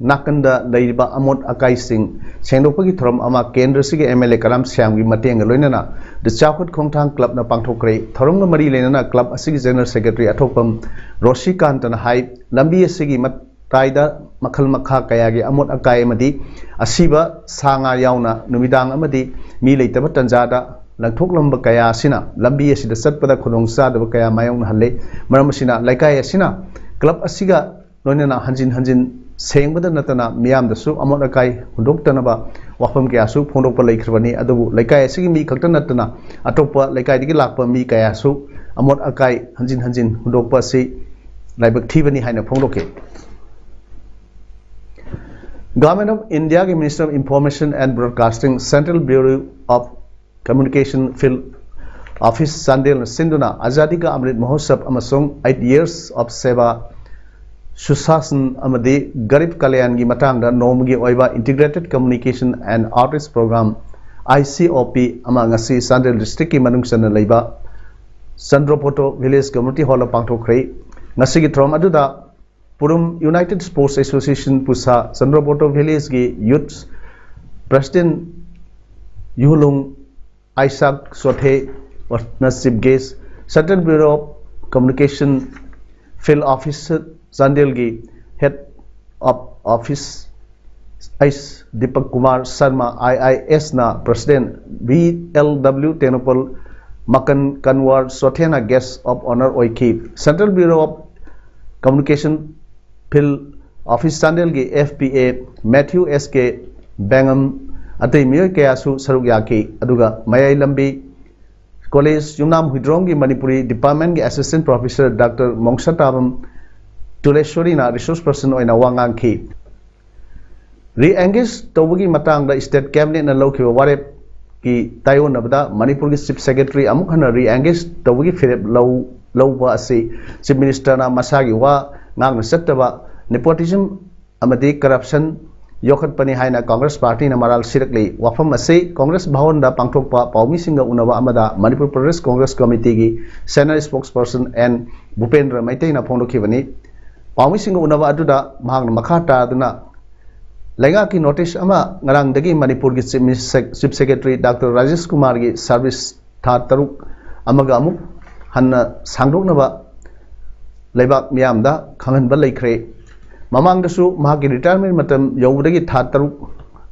ꯅꯥꯀꯟꯗ ꯂꯩꯔꯤꯕ ꯑꯃꯣꯠ ꯑꯀꯥꯏꯁꯤꯡ ꯁꯦꯡꯗꯣꯛꯄꯒꯤ ꯊꯧꯔꯝ ꯑꯃ ꯀꯦꯟꯗ꯭ꯔꯁꯤꯒꯤ M L A ꯀꯔꯥꯝ ꯁ꯭ꯌꯥꯝꯒꯤ ꯃꯇꯦꯡꯒ ꯂꯣꯏꯅꯅ The Childhood Khongthang Club ꯅ ꯄꯥꯡꯊꯣꯛꯈ꯭ꯔꯦ꯫ ꯊꯧꯔꯝꯒ ꯃꯔꯤ ꯂꯩꯅꯅ club ꯑꯁꯤꯒꯤ General Secretary ꯑꯊꯣꯛꯄꯝ ꯔꯣꯁꯤꯀꯥꯟꯇꯅ ꯍꯥꯏ, ꯂꯝꯕꯤ ꯑꯁꯤꯒꯤ ꯃꯇꯥꯏꯗ ꯃꯈꯜ ꯃꯈꯥ ꯀꯌꯥꯒꯤ ꯑꯃꯣꯠ ꯑꯀꯥꯏ ꯑꯃꯗꯤ ꯑꯁꯤꯕ ꯁꯥ ꯉꯥ ꯌꯥꯎꯅ ꯅꯨꯃꯤꯗꯥꯡ ꯑꯃꯗꯤ ꯃꯤ ꯂꯩꯇꯕ ꯇꯥꯟꯖꯥꯗ ꯂꯪꯊꯣꯛꯂꯝꯕ ꯀꯌꯥ ꯑꯁꯤꯅ ꯂꯝꯕꯤ ꯑꯁꯤꯗ ꯆꯠꯄꯗ ꯈꯨꯗꯣꯡ ꯆꯥꯗꯕ ꯀꯌꯥ ꯃꯥꯌꯣꯛꯅꯍꯜꯂꯦ꯫ ꯃꯔꯝ ꯑꯁꯤꯅ ꯂꯩꯀꯥꯏ ꯑꯁꯤꯅ club ꯑꯁꯤꯒ ꯂꯣꯏꯅꯅ ꯍꯟꯖꯤꯟ ꯍꯟꯖꯤꯟ ꯁꯦꯡꯕꯗ ꯅꯠꯇꯅ ꯃꯤꯌꯥꯝꯗꯁꯨ ꯑꯃꯣꯠ ꯑꯀꯥꯏ ꯍꯨꯟꯗꯣꯛꯇꯅꯕ ꯋꯥꯐꯝ ꯀꯌꯥꯁꯨ ꯐꯣꯡꯗꯣꯛꯄ ꯂꯩꯈ꯭ꯔꯕꯅꯤ꯫ ꯑꯗꯨꯕꯨ ꯂꯩꯀꯥꯏ ꯑꯁꯤꯒꯤ ꯃꯤ ꯈꯛꯇ ꯅꯠꯇꯅ ꯑꯇꯣꯞꯄ ꯂꯩꯀꯥꯏꯗꯒꯤ ꯂꯥꯛꯄ ꯃꯤ ꯀꯌꯥꯁꯨ ꯑꯃꯣꯠ ꯑꯀꯥꯏ ꯍꯟꯖꯤꯟ ꯍꯟꯖꯤꯟ ꯍꯨꯟꯗꯣꯛꯄ ꯑꯁꯤ ꯂꯥꯏꯕꯛ ꯊꯤꯕꯅꯤ ꯍꯥꯏꯅ ꯐꯣꯡꯗꯣꯛꯈꯤ꯫ Government of India ꯒꯤ Minister of Information and Broadcasting, Central Bureau of Communication Field Office ꯆꯥꯟꯗꯦꯜꯅ ꯁꯤꯟꯗꯨꯅ Azadi Ka Amrit Mahotsav ꯑꯃꯁꯨꯡ Eight Years of Seva Sushasana ꯑꯃꯗꯤ Garib Kalyanꯒꯤ ꯃꯇꯥꯡꯗ ꯅꯣꯡꯃꯒꯤ ꯑꯣꯏꯕ Integrated Communication and Outreach Program, I C O P, ꯑꯃ ꯉꯁꯤ Chandel district ꯀꯤ ꯃꯅꯨꯡ ꯆꯟꯅ ꯂꯩꯕ ꯆꯟꯗ꯭ꯔꯣꯄꯣꯇꯣ village community hall ꯗ ꯄꯥꯡꯊꯣꯛꯈ꯭ꯔꯦ꯫ ꯉꯁꯤꯒꯤ ꯊꯧꯔꯝ ꯑꯗꯨꯗ ꯄꯨꯔꯨꯝ United Sports Association ꯄꯨꯁꯥ, ꯆꯟꯗ꯭ꯔꯣꯄꯣꯇꯣ village ꯀꯤ youth president ꯌꯨꯍꯂꯨꯡ ꯑꯥꯏꯁꯥꯛ ꯆꯣꯊꯦ ꯅ chief guest, Central Bureau of Communication Field Office ꯆꯥꯟꯗꯦꯜꯒꯤ head of office H Deepak Kumar Sharma, I I S ꯅ president, V L W Tengnoupal ꯃꯀꯟ ꯀꯟꯋꯥꯔ ꯆꯣꯊꯦꯅ guest of honour ꯑꯣꯏꯈꯤ꯫ Central Bureau of Communication Field Office ꯆꯥꯟꯗꯦꯜꯒꯤ F P A Matthew S K ꯕꯦꯡꯉꯝ, ꯑꯇꯩ ꯃꯤꯑꯣꯏ ꯀꯌꯥꯁꯨ ꯁꯔꯨꯛ ꯌꯥꯈꯤ꯫ ꯑꯗꯨꯒ ꯃꯌꯥꯏ ꯂꯝꯕꯤ college ꯌꯨꯝꯅꯥꯝ ꯍꯨꯏꯗ꯭ꯔꯣꯝꯒꯤ ꯃꯅꯤꯄꯨꯔꯤ department ꯀꯤ assistant professor Doctor ꯃꯣꯡꯁꯇꯥꯕꯝ ꯇꯨꯂꯦꯁꯣꯔꯤꯅ resource person ꯑꯣꯏꯅ ꯋꯥ ꯉꯥꯡꯈꯤ꯫ Re-engage ꯇꯧꯕꯒꯤ ꯃꯇꯥꯡꯗ state cabinet ꯅ ꯂꯧꯈꯤꯕ ꯋꯥꯔꯦꯞꯀꯤ ꯇꯥꯏꯑꯣꯟꯅꯕꯗ ꯃꯅꯤꯄꯨꯔꯒꯤ chief secretary ꯑꯃꯨꯛ ꯍꯟꯅ re-engage ꯇꯧꯕꯒꯤ ꯐꯤꯔꯦꯞ ꯂꯧ-, ꯂꯧꯕ ꯑꯁꯤ chief minister ꯅ ꯃꯁꯥꯒꯤ ꯋꯥ ꯉꯥꯛꯅ ꯆꯠꯇꯕ nepotism ꯑꯃꯗꯤ corruption ꯌꯣꯛꯈꯠꯄꯅꯤ ꯍꯥꯏꯅ Congress party ꯅ ꯃꯔꯥꯜ ꯁꯤꯔꯛꯂꯤ꯫ ꯋꯥꯐꯝ ꯑꯁꯤ Congress ꯚꯋꯟꯗ ꯄꯥꯡꯊꯣꯛꯄ ꯄꯥꯎꯃꯤꯁꯤꯡꯒ ꯎꯅꯕ ꯑꯃꯗ Manipur Pradesh Congress Committee ꯒꯤ senior spokesperson N ꯚꯨꯄꯦꯟꯗ꯭ꯔ ꯃꯩꯇꯩꯅ ꯐꯣꯡꯗꯣꯛꯈꯤꯕꯅꯤ꯫ ꯄꯥꯎꯃꯤꯁꯤꯡꯒ ꯎꯅꯕ ꯑꯗꯨꯗ ꯃꯍꯥꯛꯅ ꯃꯈꯥ ꯇꯥꯗꯨꯅ ꯂꯩꯉꯥꯛꯀꯤ notice ꯑꯃ ꯉꯔꯥꯡꯗꯒꯤ ꯃꯅꯤꯄꯨꯔꯒꯤ chief minister, chief secretary Doctor Rajesh ꯀꯨꯃꯥꯔꯒꯤ service ꯊꯥ ꯇꯔꯨꯛ ꯑꯃꯒ ꯑꯃꯨꯛ ꯍꯟꯅ ꯁꯥꯡꯗꯣꯛꯅꯕ ꯂꯩꯕꯥꯛ ꯃꯤꯌꯥꯝꯗ ꯈꯪꯍꯟꯕ ꯂꯩꯈ꯭ꯔꯦ꯫ ꯃꯃꯥꯡꯗꯁꯨ ꯃꯍꯥꯛꯀꯤ retirement ꯃꯇꯝ ꯌꯧꯕꯗꯒꯤ ꯊꯥ ꯇꯔꯨꯛ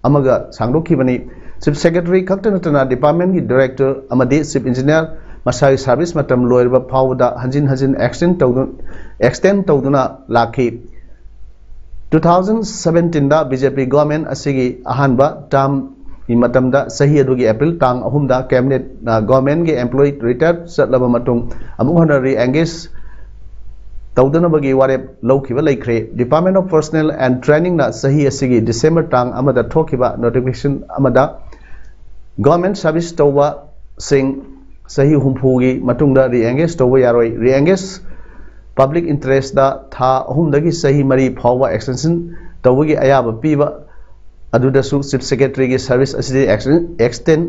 ꯑꯃꯒ ꯁꯥꯡꯗꯣꯛꯈꯤꯕꯅꯤ꯫ Chief secretary ꯈꯛꯇ ꯅꯠꯇꯅ department ꯀꯤ director ꯑꯃꯗꯤ chief engineer ꯃꯁꯥꯒꯤ service ꯃꯇꯝ ꯂꯣꯏꯔꯕ ꯐꯥꯎꯕꯗ ꯍꯟꯖꯤꯟ ꯍꯟꯖꯤꯟ extend ꯇꯧꯗꯨ-, extend ꯇꯧꯗꯨꯅ ꯂꯥꯛꯈꯤ꯫ ꯇꯨ ꯊꯥꯎꯖꯟ ꯁꯕꯦꯟꯇꯤꯟꯗ ꯕꯤ ꯖꯦ ꯄꯤ ꯒꯣꯔꯃꯦꯟ ꯑꯁꯤꯒꯤ ꯑꯍꯥꯟꯕ ꯇꯥꯔꯝꯒꯤ ꯃꯇꯝꯗ ꯆꯍꯤ ꯑꯗꯨꯒꯤ ꯑꯦꯄ꯭ꯔꯤꯜ ꯇꯥꯡ ꯑꯍꯨꯝꯗ ꯀꯦꯕꯤꯅꯦꯠꯅ ꯒꯣꯔꯃꯦꯟꯒꯤ ꯑꯦꯝꯄ꯭ꯂꯣꯌꯤ ꯔꯤꯇꯥꯌꯔ ꯆꯠꯂꯕ ꯃꯇꯨꯡ ꯑꯃꯨꯛ ꯍꯟꯅ ꯔꯤ ꯑꯦꯡꯒꯦꯖ ꯇꯧꯗꯅꯕꯒꯤ ꯋꯥꯔꯦꯞ ꯂꯧꯈꯤꯕ ꯂꯩꯈ꯭ꯔꯦ꯫ Department of Personnel and Trainingꯅ ꯆꯍꯤ ꯑꯁꯤꯒꯤ ꯗꯤꯁꯦꯝꯕꯔ ꯇꯥꯡ ꯑꯃꯗ ꯊꯣꯛꯈꯤꯕ ꯅꯣꯇꯤꯐꯤꯀꯦꯁꯟ ꯑꯃꯗ ꯒꯣꯔꯃꯦꯟ ꯁꯥꯔꯚꯤꯁ ꯇꯧꯕꯁꯤꯡ ꯆꯍꯤ ꯍꯨꯝꯐꯨꯒꯤ ꯃꯇꯨꯡꯗ ꯔꯤ ꯑꯦꯡꯒꯦꯖ ꯇꯧꯕ ꯌꯥꯔꯣꯏ꯫ ꯔꯤ ꯑꯦꯡꯒꯦꯖ ꯄꯕ꯭ꯂꯤꯛ ꯏꯟꯇꯔꯦꯁꯇ ꯊꯥ ꯑꯍꯨꯝꯗꯒꯤ ꯆꯍꯤ ꯃꯔꯤ ꯐꯥꯎꯕ ꯑꯦꯛꯁꯇꯦꯟꯁꯟ ꯇꯧꯕꯒꯤ ꯑꯌꯥꯕ ꯄꯤꯕ ꯑꯗꯨꯗꯁꯨ ꯆꯤꯐ ꯁꯦꯀ꯭ꯔꯦꯇꯔꯤꯒꯤ ꯁꯥꯔꯚꯤꯁ ꯑꯁꯤꯗꯤ ꯑꯦꯛꯁꯇꯦꯟ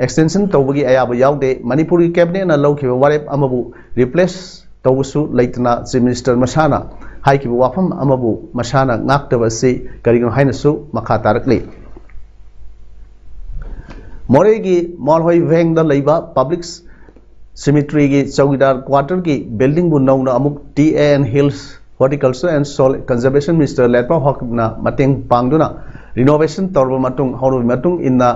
ꯑꯦꯛꯁꯇꯦꯟꯁꯟ ꯇꯧꯕꯒꯤ ꯑꯌꯥꯕ ꯌꯥꯎꯗꯦ꯫ ꯃꯅꯤꯄꯨꯔꯒꯤ ꯀꯦꯕꯤꯅꯦꯠꯅ ꯂꯧꯈꯤꯕ ꯋꯥꯔꯦꯞ ꯑꯃꯕꯨ ꯔꯤꯄ꯭ꯂꯦꯁ ꯇꯧꯕꯁꯨ ꯂꯩꯇꯅ ꯆꯤꯐ ꯃꯤꯅꯤꯁꯇꯔ ꯃꯁꯥꯅ ꯍꯥꯏꯈꯤꯕ ꯋꯥꯐꯝ ꯑꯃꯕꯨ ꯃꯁꯥꯅ ꯉꯥꯛꯇꯕ ꯑꯁꯤ ꯀꯔꯤꯒꯤꯅꯣ ꯍꯥꯏꯅꯁꯨ ꯃꯈꯥ ꯇꯥꯔꯛꯂꯤ꯫ ꯃꯣꯔꯦꯒꯤ ꯃꯥꯜꯍꯣꯏ ꯚꯦꯡꯗ ꯂꯩꯕ ꯄꯕ꯭ꯂꯤꯛ ꯁꯤꯃꯤꯇ꯭ꯔꯤꯒꯤ ꯆꯧꯀꯤꯗꯥꯔ ꯀ꯭ꯋꯥꯇꯔꯒꯤ ꯕꯤꯜꯗꯤꯡꯕꯨ ꯅꯧꯅ ꯑꯃꯨꯛ T A and hills horticulture and soil conservation minister Letpao ꯍꯥꯎꯀꯤꯞꯅ ꯃꯇꯦꯡ ꯄꯥꯡꯗꯨꯅ ꯔꯤꯅꯣꯚꯦꯁꯟ ꯇꯧꯔꯕ ꯃꯇꯨꯡ ꯍꯧꯔꯕꯒꯤ ꯃꯇꯨꯡ ꯏꯟꯅ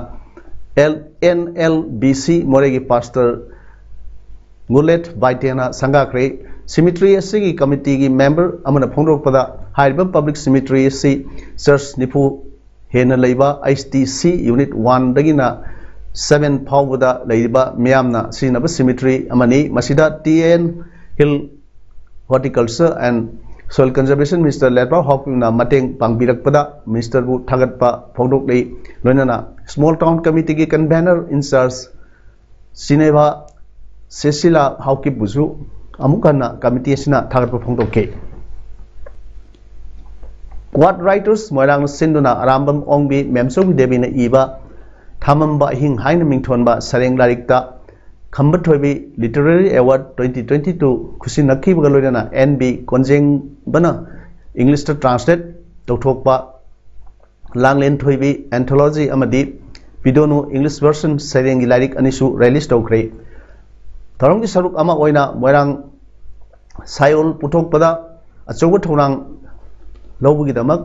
L and L B C ꯃꯣꯔꯦꯒꯤ ꯄꯥꯁꯇꯔ ꯒꯨꯂꯦꯠ ꯕꯥꯏꯇꯦꯅ ꯁꯪꯒꯥꯈ꯭ꯔꯦ꯫ ꯁꯤꯃꯤꯇ꯭ꯔꯤ ꯑꯁꯤꯒꯤ ꯀꯃꯤꯇꯤꯒꯤ ꯃꯦꯝꯕꯔ ꯑꯃꯅ ꯐꯣꯡꯗꯣꯔꯛꯄꯗ ꯍꯥꯏꯔꯤꯕ ꯄꯕ꯭ꯂꯤꯛ ꯁꯤꯃꯤꯇ꯭ꯔꯤ ꯑꯁꯤ ꯆꯔꯆ ꯅꯤꯐꯨ ꯍꯦꯟꯅ ꯂꯩꯕ ꯑꯩꯆ ꯇꯤ ꯁꯤ ꯌꯨꯅꯤꯠ ꯋꯥꯟꯗꯒꯤꯅ ꯁꯕꯦꯟ ꯐꯥꯎꯕꯗ ꯂꯩꯔꯤꯕ ꯃꯤꯌꯥꯝꯅ ꯁꯤꯖꯤꯟꯅꯕ ꯁꯤꯃꯤꯇ꯭ꯔꯤ ꯑꯃꯅꯤ꯫ ꯃꯁꯤꯗ T and hill horticulture and soil conservation minister Letpao ꯍꯥꯎꯀꯤꯞꯅ ꯃꯇꯦꯡ ꯄꯥꯡꯕꯤꯔꯛꯄꯗ ꯃꯤꯅꯤꯁꯇꯔꯕꯨ ꯊꯥꯒꯠꯄ ꯐꯣꯡꯗꯣꯛꯂꯤ꯫ ꯂꯣꯏꯅꯅ ꯁ꯭ꯃꯣꯜ ꯇꯥꯎꯟ ꯀꯃꯤꯇꯤꯒꯤ ꯀꯟꯚꯦꯅꯔ ꯏꯟꯆꯥꯔꯖ ꯁꯤꯅꯦꯚꯥ ꯁꯦꯁꯤꯂꯥ ꯍꯥꯎꯀꯤꯞꯄꯨꯁꯨ ꯑꯃꯨꯛ ꯍꯟꯅ ꯀꯃꯤꯇꯤ ꯑꯁꯤꯅ ꯊꯥꯒꯠꯄ ꯐꯣꯡꯗꯣꯛꯈꯤ꯫ ꯀ꯭ꯋꯥꯠ ꯔꯥꯏꯇꯔꯁ ꯃꯣꯏꯔꯥꯡꯅ ꯁꯤꯟꯗꯨꯅ ꯑꯔꯥꯝꯕꯝ ꯑꯣꯡꯕꯤ ꯃꯦꯝꯆꯧꯕꯤ ꯗꯦꯕꯤꯅ ꯏꯕ ꯊꯥꯃꯝꯕ ꯑꯍꯤꯡ ꯍꯥꯏꯅ ꯃꯤꯡꯊꯣꯟꯕ ꯁꯩꯔꯦꯡ ꯂꯥꯏꯔꯤꯛꯇ ꯈꯝꯕ ꯊꯣꯏꯕꯤ literary award twenty twenty two ꯈꯨꯠꯁꯤꯟꯅꯈꯤꯕꯒ ꯂꯣꯏꯅꯅ ꯑꯦꯟ ꯕꯤ ꯀꯣꯟꯖꯦꯡꯕꯅ ꯏꯪꯂꯤꯁꯇ ꯇ꯭ꯔꯥꯟꯁꯂꯦꯠ ꯇꯧꯊꯣꯛꯄ ꯂꯥꯡꯂꯦꯟ ꯊꯣꯏꯕꯤ ꯑꯦꯟꯊꯣꯂꯣꯖꯤ ꯑꯃꯗꯤ ꯄꯤꯗꯣꯅꯨ ꯏꯪꯂꯤꯁ ꯚꯔꯁꯟ ꯁꯩꯔꯦꯡꯒꯤ ꯂꯥꯏꯔꯤꯛ ꯑꯅꯤꯁꯨ ꯔꯤꯂꯤꯖ ꯇꯧꯈ꯭ꯔꯦ꯫ ꯊꯧꯔꯝꯒꯤ ꯁꯔꯨꯛ ꯑꯃ ꯑꯣꯏꯅ ꯃꯣꯏꯔꯥꯡ ꯁꯥꯏꯑꯣꯜ ꯄꯨꯊꯣꯛꯄꯗ ꯑꯆꯧꯕ ꯊꯧꯗꯥꯡ ꯂꯧꯕꯒꯤꯗꯃꯛ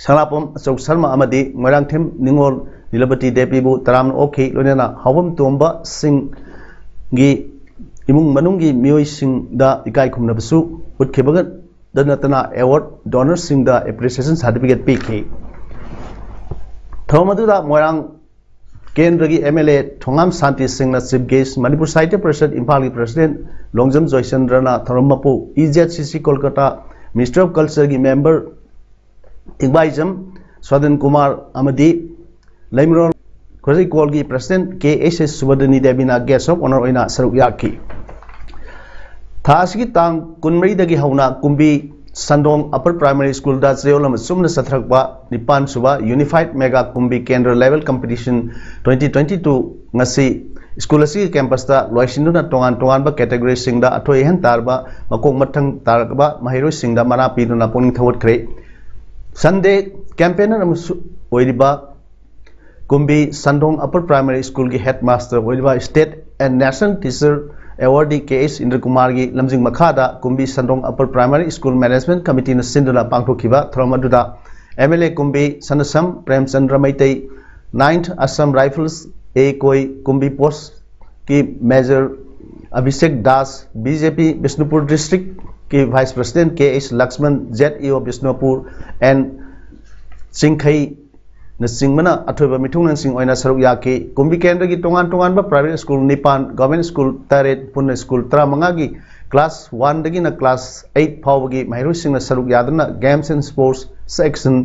ꯁꯪꯂꯥꯄꯝ ꯑꯆꯧ ꯁꯔꯃ ꯑꯃꯗꯤ ꯃꯣꯏꯔꯥꯡꯊꯦꯝ ꯅꯤꯉꯣꯜ ꯅꯤꯂꯕꯇꯤ ꯗꯦꯕꯤꯕꯨ ꯇꯔꯥꯝꯅ ꯑꯣꯛꯈꯤ꯫ ꯂꯣꯏꯅꯅ ꯍꯥꯎꯕꯝ ꯇꯣꯝꯕ ꯁꯤꯡꯒꯤ ꯏꯃꯨꯡ ꯃꯅꯨꯡꯒꯤ ꯃꯤꯑꯣꯏꯁꯤꯡꯗ ꯏꯀꯥꯏ ꯈꯨꯝꯅꯕꯁꯨ ꯎꯠꯈꯤꯕꯒ ꯅꯠꯇꯅ ꯑꯦꯋꯥꯔꯗ ꯗꯣꯅꯔꯁꯤꯡꯗ ꯑꯦꯄ꯭ꯔꯤꯁꯤꯌꯦꯁꯟ ꯁꯥꯔꯇꯤꯐꯤꯀꯦꯠ ꯄꯤꯈꯤ꯫ ꯊꯧꯔꯝ ꯑꯗꯨꯗ ꯃꯣꯏꯔꯥꯡ ꯀꯦꯟꯗ꯭ꯔꯒꯤ ꯑꯦꯝ ꯑꯦꯜ ꯑꯦ ꯊꯣꯉꯥꯝ ꯁꯥꯟꯇꯤ ꯁꯤꯡꯅ ꯆꯤꯐ ꯒꯦꯁ, ꯃꯅꯤꯄꯨꯔ ꯁꯥꯍꯤꯇ꯭ꯌ ꯄꯔꯤꯁꯠ ꯏꯝꯐꯥꯜꯒꯤ ꯄ꯭ꯔꯁꯤꯗꯦꯟꯠ ꯂꯣꯡꯖꯝ ꯖꯣꯏꯆꯟꯗ꯭ꯔꯅ ꯊꯧꯔꯝ ꯃꯄꯨ, E Z C C Kolkata minister of ꯀꯜꯆꯔꯒꯤ ꯃꯦꯝꯕꯔ ꯇꯤꯡꯕꯥꯏꯖꯝ ꯁ꯭ꯋꯥꯗꯟ ꯀꯨꯃꯥꯔ ꯑꯃꯗꯤ ꯂꯩꯃꯔꯣꯜ ꯈꯨꯔꯩꯀꯣꯜꯒꯤ president K H S Subadani ꯗꯦꯕꯤꯅ ꯒꯦꯁ ꯑꯣꯐ ꯑꯣꯅꯔ ꯑꯣꯏꯅ ꯁꯔꯨꯛ ꯌꯥꯈꯤ꯫ ꯊꯥ ꯑꯁꯤꯒꯤ ꯇꯥꯡ ꯀꯨꯟꯃꯔꯤꯗꯒꯤ ꯍꯧꯅ ꯀꯨꯝꯕꯤ ꯁꯟꯗꯣꯡ ꯑꯄꯔ ꯄ꯭ꯔꯥꯏꯃꯥꯔꯤ ꯁ꯭ꯀꯨꯜꯗ ꯆꯌꯣꯜ ꯑꯃ ꯆꯨꯞꯅ ꯆꯠꯊꯔꯛꯄ ꯅꯤꯄꯥꯟ ꯁꯨꯕ ꯌꯨꯅꯤꯐꯥꯏꯗ ꯃꯦꯒꯥ ꯀꯨꯝꯕꯤ ꯀꯦꯟꯗ꯭ꯔ level competition twenty twenty two ꯉꯁꯤ ꯁ꯭ꯀꯨꯜ ꯑꯁꯤꯒꯤ ꯀꯦꯝꯄꯁꯇ ꯂꯣꯏꯁꯤꯟꯗꯨꯅ ꯇꯣꯉꯥꯟ ꯇꯣꯉꯥꯟꯕ ꯀꯦꯇꯦꯒꯣꯔꯤꯁꯤꯡꯗ ꯑꯊꯣꯏ ꯑꯍꯦꯟ ꯇꯥꯔꯕ ꯃꯀꯣꯛ ꯃꯊꯪ ꯇꯥꯔꯛꯂꯕ ꯃꯍꯩꯔꯣꯏꯁꯤꯡꯗ ꯃꯅꯥ ꯄꯤꯗꯨꯅ ꯄꯨꯛꯅꯤꯡ ꯊꯧꯒꯠꯈ꯭ꯔꯦ꯫ ꯁꯟꯗꯦ ꯀꯦꯝꯄꯦꯅꯔ ꯑꯃꯁꯨ ꯑꯣꯏꯔꯤꯕ ꯀꯨꯝꯕꯤ ꯁꯟꯗꯣꯡ ꯑꯄꯔ ꯄ꯭ꯔꯥꯏꯃꯥꯔꯤ ꯁ꯭ꯀꯨꯜꯒꯤ ꯍꯦꯗ ꯃꯥꯁꯇꯔ ꯑꯣꯏꯔꯤꯕ state and national teacher awardee K H ꯏꯟꯗ꯭ꯔꯀꯨꯃꯥꯔꯒꯤ ꯂꯝꯖꯤꯡ ꯃꯈꯥꯗ Kumbi Sandong upper primary school management ꯀꯃꯤꯇꯤꯅ ꯁꯤꯟꯗꯨꯅ ꯄꯥꯡꯊꯣꯛꯈꯤꯕ ꯊꯧꯔꯝ ꯑꯗꯨꯗ M L A Kumbi Sanasam Premchandra Meitei, ninth Assam rifles A coy Kumbi ꯄꯣꯁꯀꯤ major Abhishek Das, B J P Bishnupur ꯗꯤꯁꯇ꯭ꯔꯤꯛꯀꯤ vice president K H Lakshman, Z E O Bishnupur and ꯆꯤꯡꯈꯩ ꯅꯆꯤꯡꯕꯅ ꯑꯊꯣꯏꯕ ꯃꯤꯊꯨꯡꯂꯦꯟꯁꯤꯡ ꯑꯣꯏꯅ ꯁꯔꯨꯛ ꯌꯥꯈꯤ꯫ ꯀꯨꯝꯕꯤ ꯀꯦꯟꯗ꯭ꯔꯒꯤ ꯇꯣꯉꯥꯟ ꯇꯣꯉꯥꯟꯕ ꯄ꯭ꯔꯥꯏꯚꯦꯠ ꯁ꯭ꯀꯨꯜ ꯅꯤꯄꯥꯟ, ꯒꯚꯔꯟꯃꯦꯟꯠ ꯁ꯭ꯀꯨꯜ ꯇꯔꯦꯠ, ꯄꯨꯟꯅ ꯁ꯭ꯀꯨꯜ ꯇꯔꯥꯃꯉꯥꯒꯤ ꯀ꯭ꯂꯥꯁ ꯋꯥꯟꯗꯒꯤꯅ ꯀ꯭ꯂꯥꯁ ꯑꯩꯠ ꯐꯥꯎꯕꯒꯤ ꯃꯍꯩꯔꯣꯏꯁꯤꯡꯅ ꯁꯔꯨꯛ ꯌꯥꯗꯨꯅ ꯒꯦꯝꯁ ꯑꯦꯟ ꯁ꯭ꯄꯣꯔꯠꯁ ꯁꯦꯛꯁꯟ,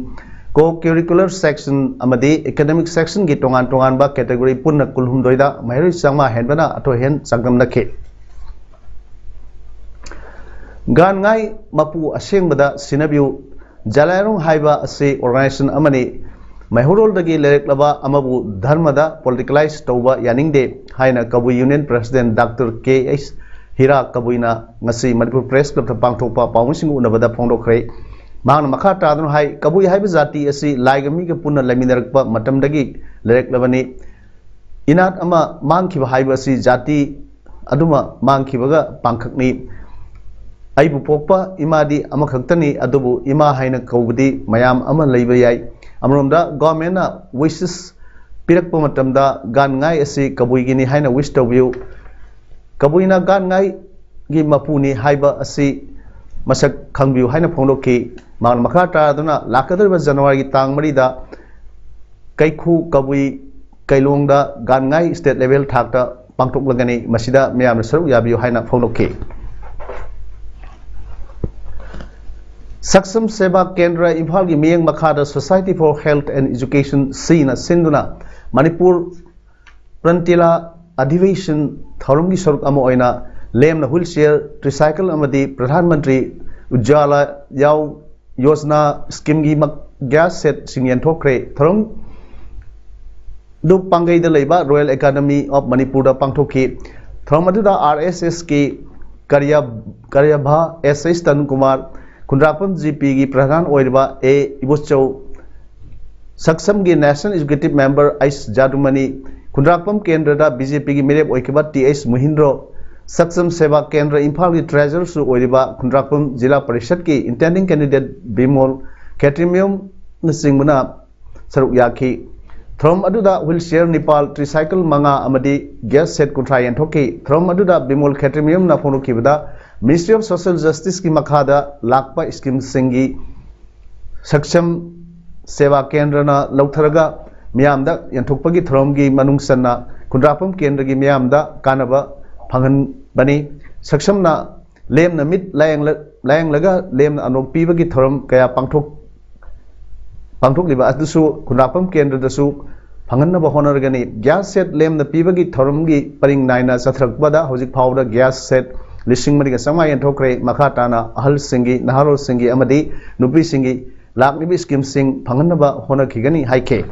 ꯀꯣ ꯀꯔꯤꯀꯨꯂꯔ ꯁꯦꯛꯁꯟ ꯑꯃꯗꯤ ꯑꯦꯀꯥꯗꯦꯃꯤꯛ ꯁꯦꯛꯁꯟꯒꯤ ꯇꯣꯉꯥꯟ ꯇꯣꯉꯥꯟꯕ ꯀꯦꯇꯦꯒꯣꯔꯤ ꯄꯨꯟꯅ ꯀꯨꯟꯍꯨꯝꯗꯣꯏꯗ ꯃꯍꯩꯔꯣꯏ ꯆꯥꯝꯃꯉꯥ ꯍꯦꯟꯕꯅ ꯑꯊꯣꯏ ꯑꯍꯦꯟ ꯆꯥꯡꯗꯝꯅꯈꯤ꯫ ꯒꯥꯟ ꯉꯥꯏ ꯃꯄꯨ ꯑꯁꯦꯡꯕꯗ ꯁꯤꯟꯅꯕꯤꯌꯨ꯫ ꯖꯂꯥꯏꯔꯣꯡ ꯍꯥꯏꯕ ꯑꯁꯤ ꯑꯣꯔꯒꯅꯥꯏꯖꯦꯁꯟ ꯑꯃꯅꯤ꯫ ꯃꯩꯍꯧꯔꯣꯜꯗꯒꯤ ꯂꯩꯔꯛꯂꯕ ꯑꯃꯕꯨ ꯙꯔꯃꯗ ꯄꯣꯂꯤꯇꯤꯀꯦꯂꯥꯏꯖ ꯇꯧꯕ ꯌꯥꯅꯤꯡꯗꯦ ꯍꯥꯏꯅ ꯀꯕꯨꯏ ꯌꯨꯅꯤꯌꯟ ꯄ꯭ꯔꯁꯤꯗꯦꯟꯠ ꯗꯥꯛꯇꯔ ꯀꯦ ꯑꯩꯆ ꯍꯤꯔꯥ ꯀꯕꯨꯏꯅ ꯉꯁꯤ ꯃꯅꯤꯄꯨꯔ ꯄ꯭ꯔꯦꯁ ꯀ꯭ꯂꯕꯇ ꯄꯥꯡꯊꯣꯛꯄ ꯄꯥꯎꯃꯤꯁꯤꯡꯒ ꯎꯅꯕꯗ ꯐꯣꯡꯗꯣꯛꯈ꯭ꯔꯦ꯫ ꯃꯍꯥꯛꯅ ꯃꯈꯥ ꯇꯥꯗꯨꯅ ꯍꯥꯏ, ꯀꯕꯨꯏ ꯍꯥꯏꯕ ꯖꯥꯇꯤ ꯑꯁꯤ ꯂꯥꯏꯒ ꯃꯤꯒ ꯄꯨꯟꯅ ꯂꯩꯃꯤꯟꯅꯔꯛꯄ ꯃꯇꯝꯗꯒꯤ ꯂꯩꯔꯛꯂꯕꯅꯤ꯫ ꯏꯅꯥꯠ ꯑꯃ ꯃꯥꯡꯈꯤꯕ ꯍꯥꯏꯕ ꯑꯁꯤ ꯖꯥꯇꯤ ꯑꯗꯨꯃ ꯃꯥꯡꯈꯤꯕꯒ ꯄꯥꯡꯈꯛꯅꯤ꯫ ꯑꯩꯕꯨ ꯄꯣꯛꯄ ꯏꯃꯥꯗꯤ ꯑꯃꯈꯛꯇꯅꯤ, ꯑꯗꯨꯕꯨ ꯏꯃꯥ ꯍꯥꯏꯅ ꯀꯧꯕꯗꯤ ꯃꯌꯥꯝ ꯑꯃ ꯂꯩꯕ ꯌꯥꯏ꯫ ꯑꯃꯔꯣꯝꯗ ꯒꯣꯔꯃꯦꯟꯅ ꯋꯤꯁꯦꯁ ꯄꯤꯔꯛꯄ ꯃꯇꯝꯗ ꯒꯥꯟ ꯉꯥꯏ ꯑꯁꯤ ꯀꯕꯨꯏꯒꯤꯅꯤ ꯍꯥꯏꯅ ꯋꯤꯁ ꯇꯧꯕꯤꯌꯨ꯫ ꯀꯕꯨꯏꯅ ꯒꯥꯟ ꯉꯥꯏꯒꯤ ꯃꯄꯨꯅꯤ ꯍꯥꯏꯕ ꯑꯁꯤ ꯃꯁꯛ ꯈꯪꯕꯤꯌꯨ ꯍꯥꯏꯅ ꯐꯣꯡꯗꯣꯛꯈꯤ꯫ ꯃꯍꯥꯛꯅ ꯃꯈꯥ ꯇꯥꯗꯨꯅ ꯂꯥꯛꯀꯗꯧꯔꯤꯕ ꯖꯅꯋꯥꯔꯤꯒꯤ ꯇꯥꯡ ꯃꯔꯤꯗ ꯀꯩꯈꯨ ꯀꯕꯨꯏ ꯀꯩꯂꯣꯡꯗ ꯒꯥꯟꯉꯥꯏ state level ꯊꯥꯛꯇ ꯄꯥꯡꯊꯣꯛꯂꯒꯅꯤ, ꯃꯁꯤꯗ ꯃꯤꯌꯥꯝꯅ ꯁꯔꯨꯛ ꯌꯥꯕꯤꯌꯨ ꯍꯥꯏꯅ ꯐꯣꯡꯗꯣꯛꯈꯤ꯫ ꯁꯛꯁꯝ ꯁꯦꯕꯥ ꯀꯦꯟꯗ꯭ꯔ ꯏꯝꯐꯥꯜꯒꯤ ꯃꯤꯠꯌꯦꯡ ꯃꯈꯥꯗ Society for Health and Education ꯁꯤꯅ ꯁꯤꯟꯗꯨꯅ ꯃꯅꯤꯄꯨꯔ ꯄ꯭ꯔꯟꯇꯤꯂꯥ ꯑꯙꯤꯕꯦꯁꯟ ꯊꯧꯔꯝꯒꯤ ꯁꯔꯨꯛ ꯑꯃ ꯑꯣꯏꯅ ꯂꯦꯝꯅ wheelchair, tricycle ꯑꯃꯗꯤ ꯄ꯭ꯔꯙꯥꯟ ꯃꯟꯇ꯭ꯔꯤ ꯎꯖ꯭ꯖꯥꯂꯥ ꯌꯥꯎ ꯌꯣꯖꯅꯥ schemeꯒꯤ ꯃꯛ-, gas setꯁꯤꯡ ꯌꯦꯟꯊꯣꯛꯈ꯭ꯔꯦ꯫ ꯊꯧꯔꯝ ꯑꯗꯨ ꯄꯥꯡꯒꯩꯗ ꯂꯩꯕ Royal Academy of ꯃꯅꯤꯄꯨꯔꯗ ꯄꯥꯡꯊꯣꯛꯈꯤ꯫ ꯊꯧꯔꯝ ꯑꯗꯨꯗ RSSꯀꯤ ꯀꯔꯤꯌꯥ-, ꯀꯔꯤꯌꯥꯚꯥ S H ꯇꯔꯨꯟ ꯀꯨꯃꯥꯔ, ꯈꯨꯟꯗ꯭ꯔꯥꯛꯄꯝ GPꯒꯤ ꯄ꯭ꯔꯙꯥꯟ ꯑꯣꯏꯔꯤꯕ A Ibochou, ꯁꯛꯁꯝꯒꯤ National Executive Member H ꯖꯥꯗꯨꯃꯅꯤ, ꯈꯨꯟꯗ꯭ꯔꯥꯛꯄꯝ ꯀꯦꯟꯗ꯭ꯔꯗ BJPꯒꯤ ꯃꯤꯔꯦꯞ ꯑꯣꯏꯈꯤꯕ Th ꯃꯨꯍꯤꯟꯗ꯭ꯔꯣ, ꯁꯛꯁꯝ ꯁꯦꯕꯥ ꯀꯦꯟꯗ꯭ꯔ ꯏꯝꯐꯥꯜꯒꯤ treasurerꯁꯨ ꯑꯣꯏꯔꯤꯕ ꯈꯨꯟꯗ꯭ꯔꯥꯛꯄꯝ ꯖꯤꯂꯥ ꯄꯔꯤꯁꯠꯀꯤ intending candidate ꯕꯤꯃꯣꯜ ꯈꯦꯇ꯭ꯔꯤꯃꯌꯨꯝꯅꯆꯤꯡꯕꯅ ꯁꯔꯨꯛ ꯌꯥꯈꯤ꯫ ꯊꯧꯔꯝ ꯑꯗꯨꯗ wheelchair ꯅꯤꯄꯥꯜ, tricycle ꯃꯉꯥ ꯑꯃꯗꯤ gas set ꯀꯨꯟꯊ꯭ꯔꯥ ꯌꯦꯟꯊꯣꯛꯈꯤ꯫ ꯊꯧꯔꯝ ꯑꯗꯨꯗ ꯕꯤꯃꯣꯜ ꯈꯦꯇ꯭ꯔꯤꯃꯌꯨꯝꯅ ꯐꯣꯡꯗꯣꯛꯈꯤꯕꯗ Ministry of Social Justiceꯀꯤ ꯃꯈꯥꯗ ꯂꯥꯛꯄ schemeꯁꯤꯡꯒꯤ ꯁꯛꯁꯝ ꯁꯦꯕꯥ ꯀꯦꯟꯗ꯭ꯔꯅ ꯂꯧꯊꯔꯒ ꯃꯤꯌꯥꯝꯗ ꯌꯦꯟꯊꯣꯛꯄꯒꯤ ꯊꯧꯔꯝꯒꯤ ꯃꯅꯨꯡ ꯆꯟꯅ ꯈꯨꯟꯗ꯭ꯔꯥꯛꯄꯝ ꯀꯦꯟꯗ꯭ꯔꯒꯤ ꯃꯤꯌꯥꯝꯗ ꯀꯥꯟꯅꯕ ꯐꯪꯍꯟꯕꯅꯤ꯫ ꯁꯛꯁꯝꯅ ꯂꯦꯝꯅ ꯃꯤꯠ ꯂꯥꯌꯦꯡꯂ-, ꯂꯥꯌꯦꯡꯂꯒ ꯂꯦꯝꯅ ꯑꯅꯣꯛ ꯄꯤꯕꯒꯤ ꯊꯧꯔꯝ ꯀꯌꯥ ꯄꯥꯡꯊꯣꯛ-, ꯄꯥꯡꯊꯣꯛꯂꯤꯕ ꯑꯗꯨꯁꯨ ꯈꯨꯟꯗ꯭ꯔꯥꯛꯄꯝ ꯀꯦꯟꯗ꯭ꯔꯗꯁꯨ ꯐꯪꯍꯟꯅꯕ ꯍꯣꯠꯅꯔꯒꯅꯤ꯫ Gas set ꯂꯦꯝꯅ ꯄꯤꯕꯒꯤ ꯊꯧꯔꯝꯒꯤ ꯄꯔꯤꯡ ꯅꯥꯏꯅ ꯆꯠꯊꯔꯛꯄꯗ ꯍꯧꯖꯤꯛ ꯐꯥꯎꯕꯗ gas set ꯂꯤꯁꯤꯡ ꯃꯔꯤꯒ ꯆꯥꯝꯃꯉꯥ ꯌꯦꯟꯊꯣꯛꯈ꯭ꯔꯦ꯫ ꯃꯈꯥ ꯇꯥꯅ ꯑꯍꯜꯁꯤꯡꯒꯤ, ꯅꯍꯥꯔꯣꯜꯁꯤꯡꯒꯤ ꯑꯃꯗꯤ ꯅꯨꯄꯤꯁꯤꯡꯒꯤ ꯂꯥꯛꯂꯤꯕ schemeꯁꯤꯡ ꯐꯪꯍꯟꯅꯕ ꯍꯣꯠꯅꯈꯤꯒꯅꯤ ꯍꯥꯏꯈꯤ꯫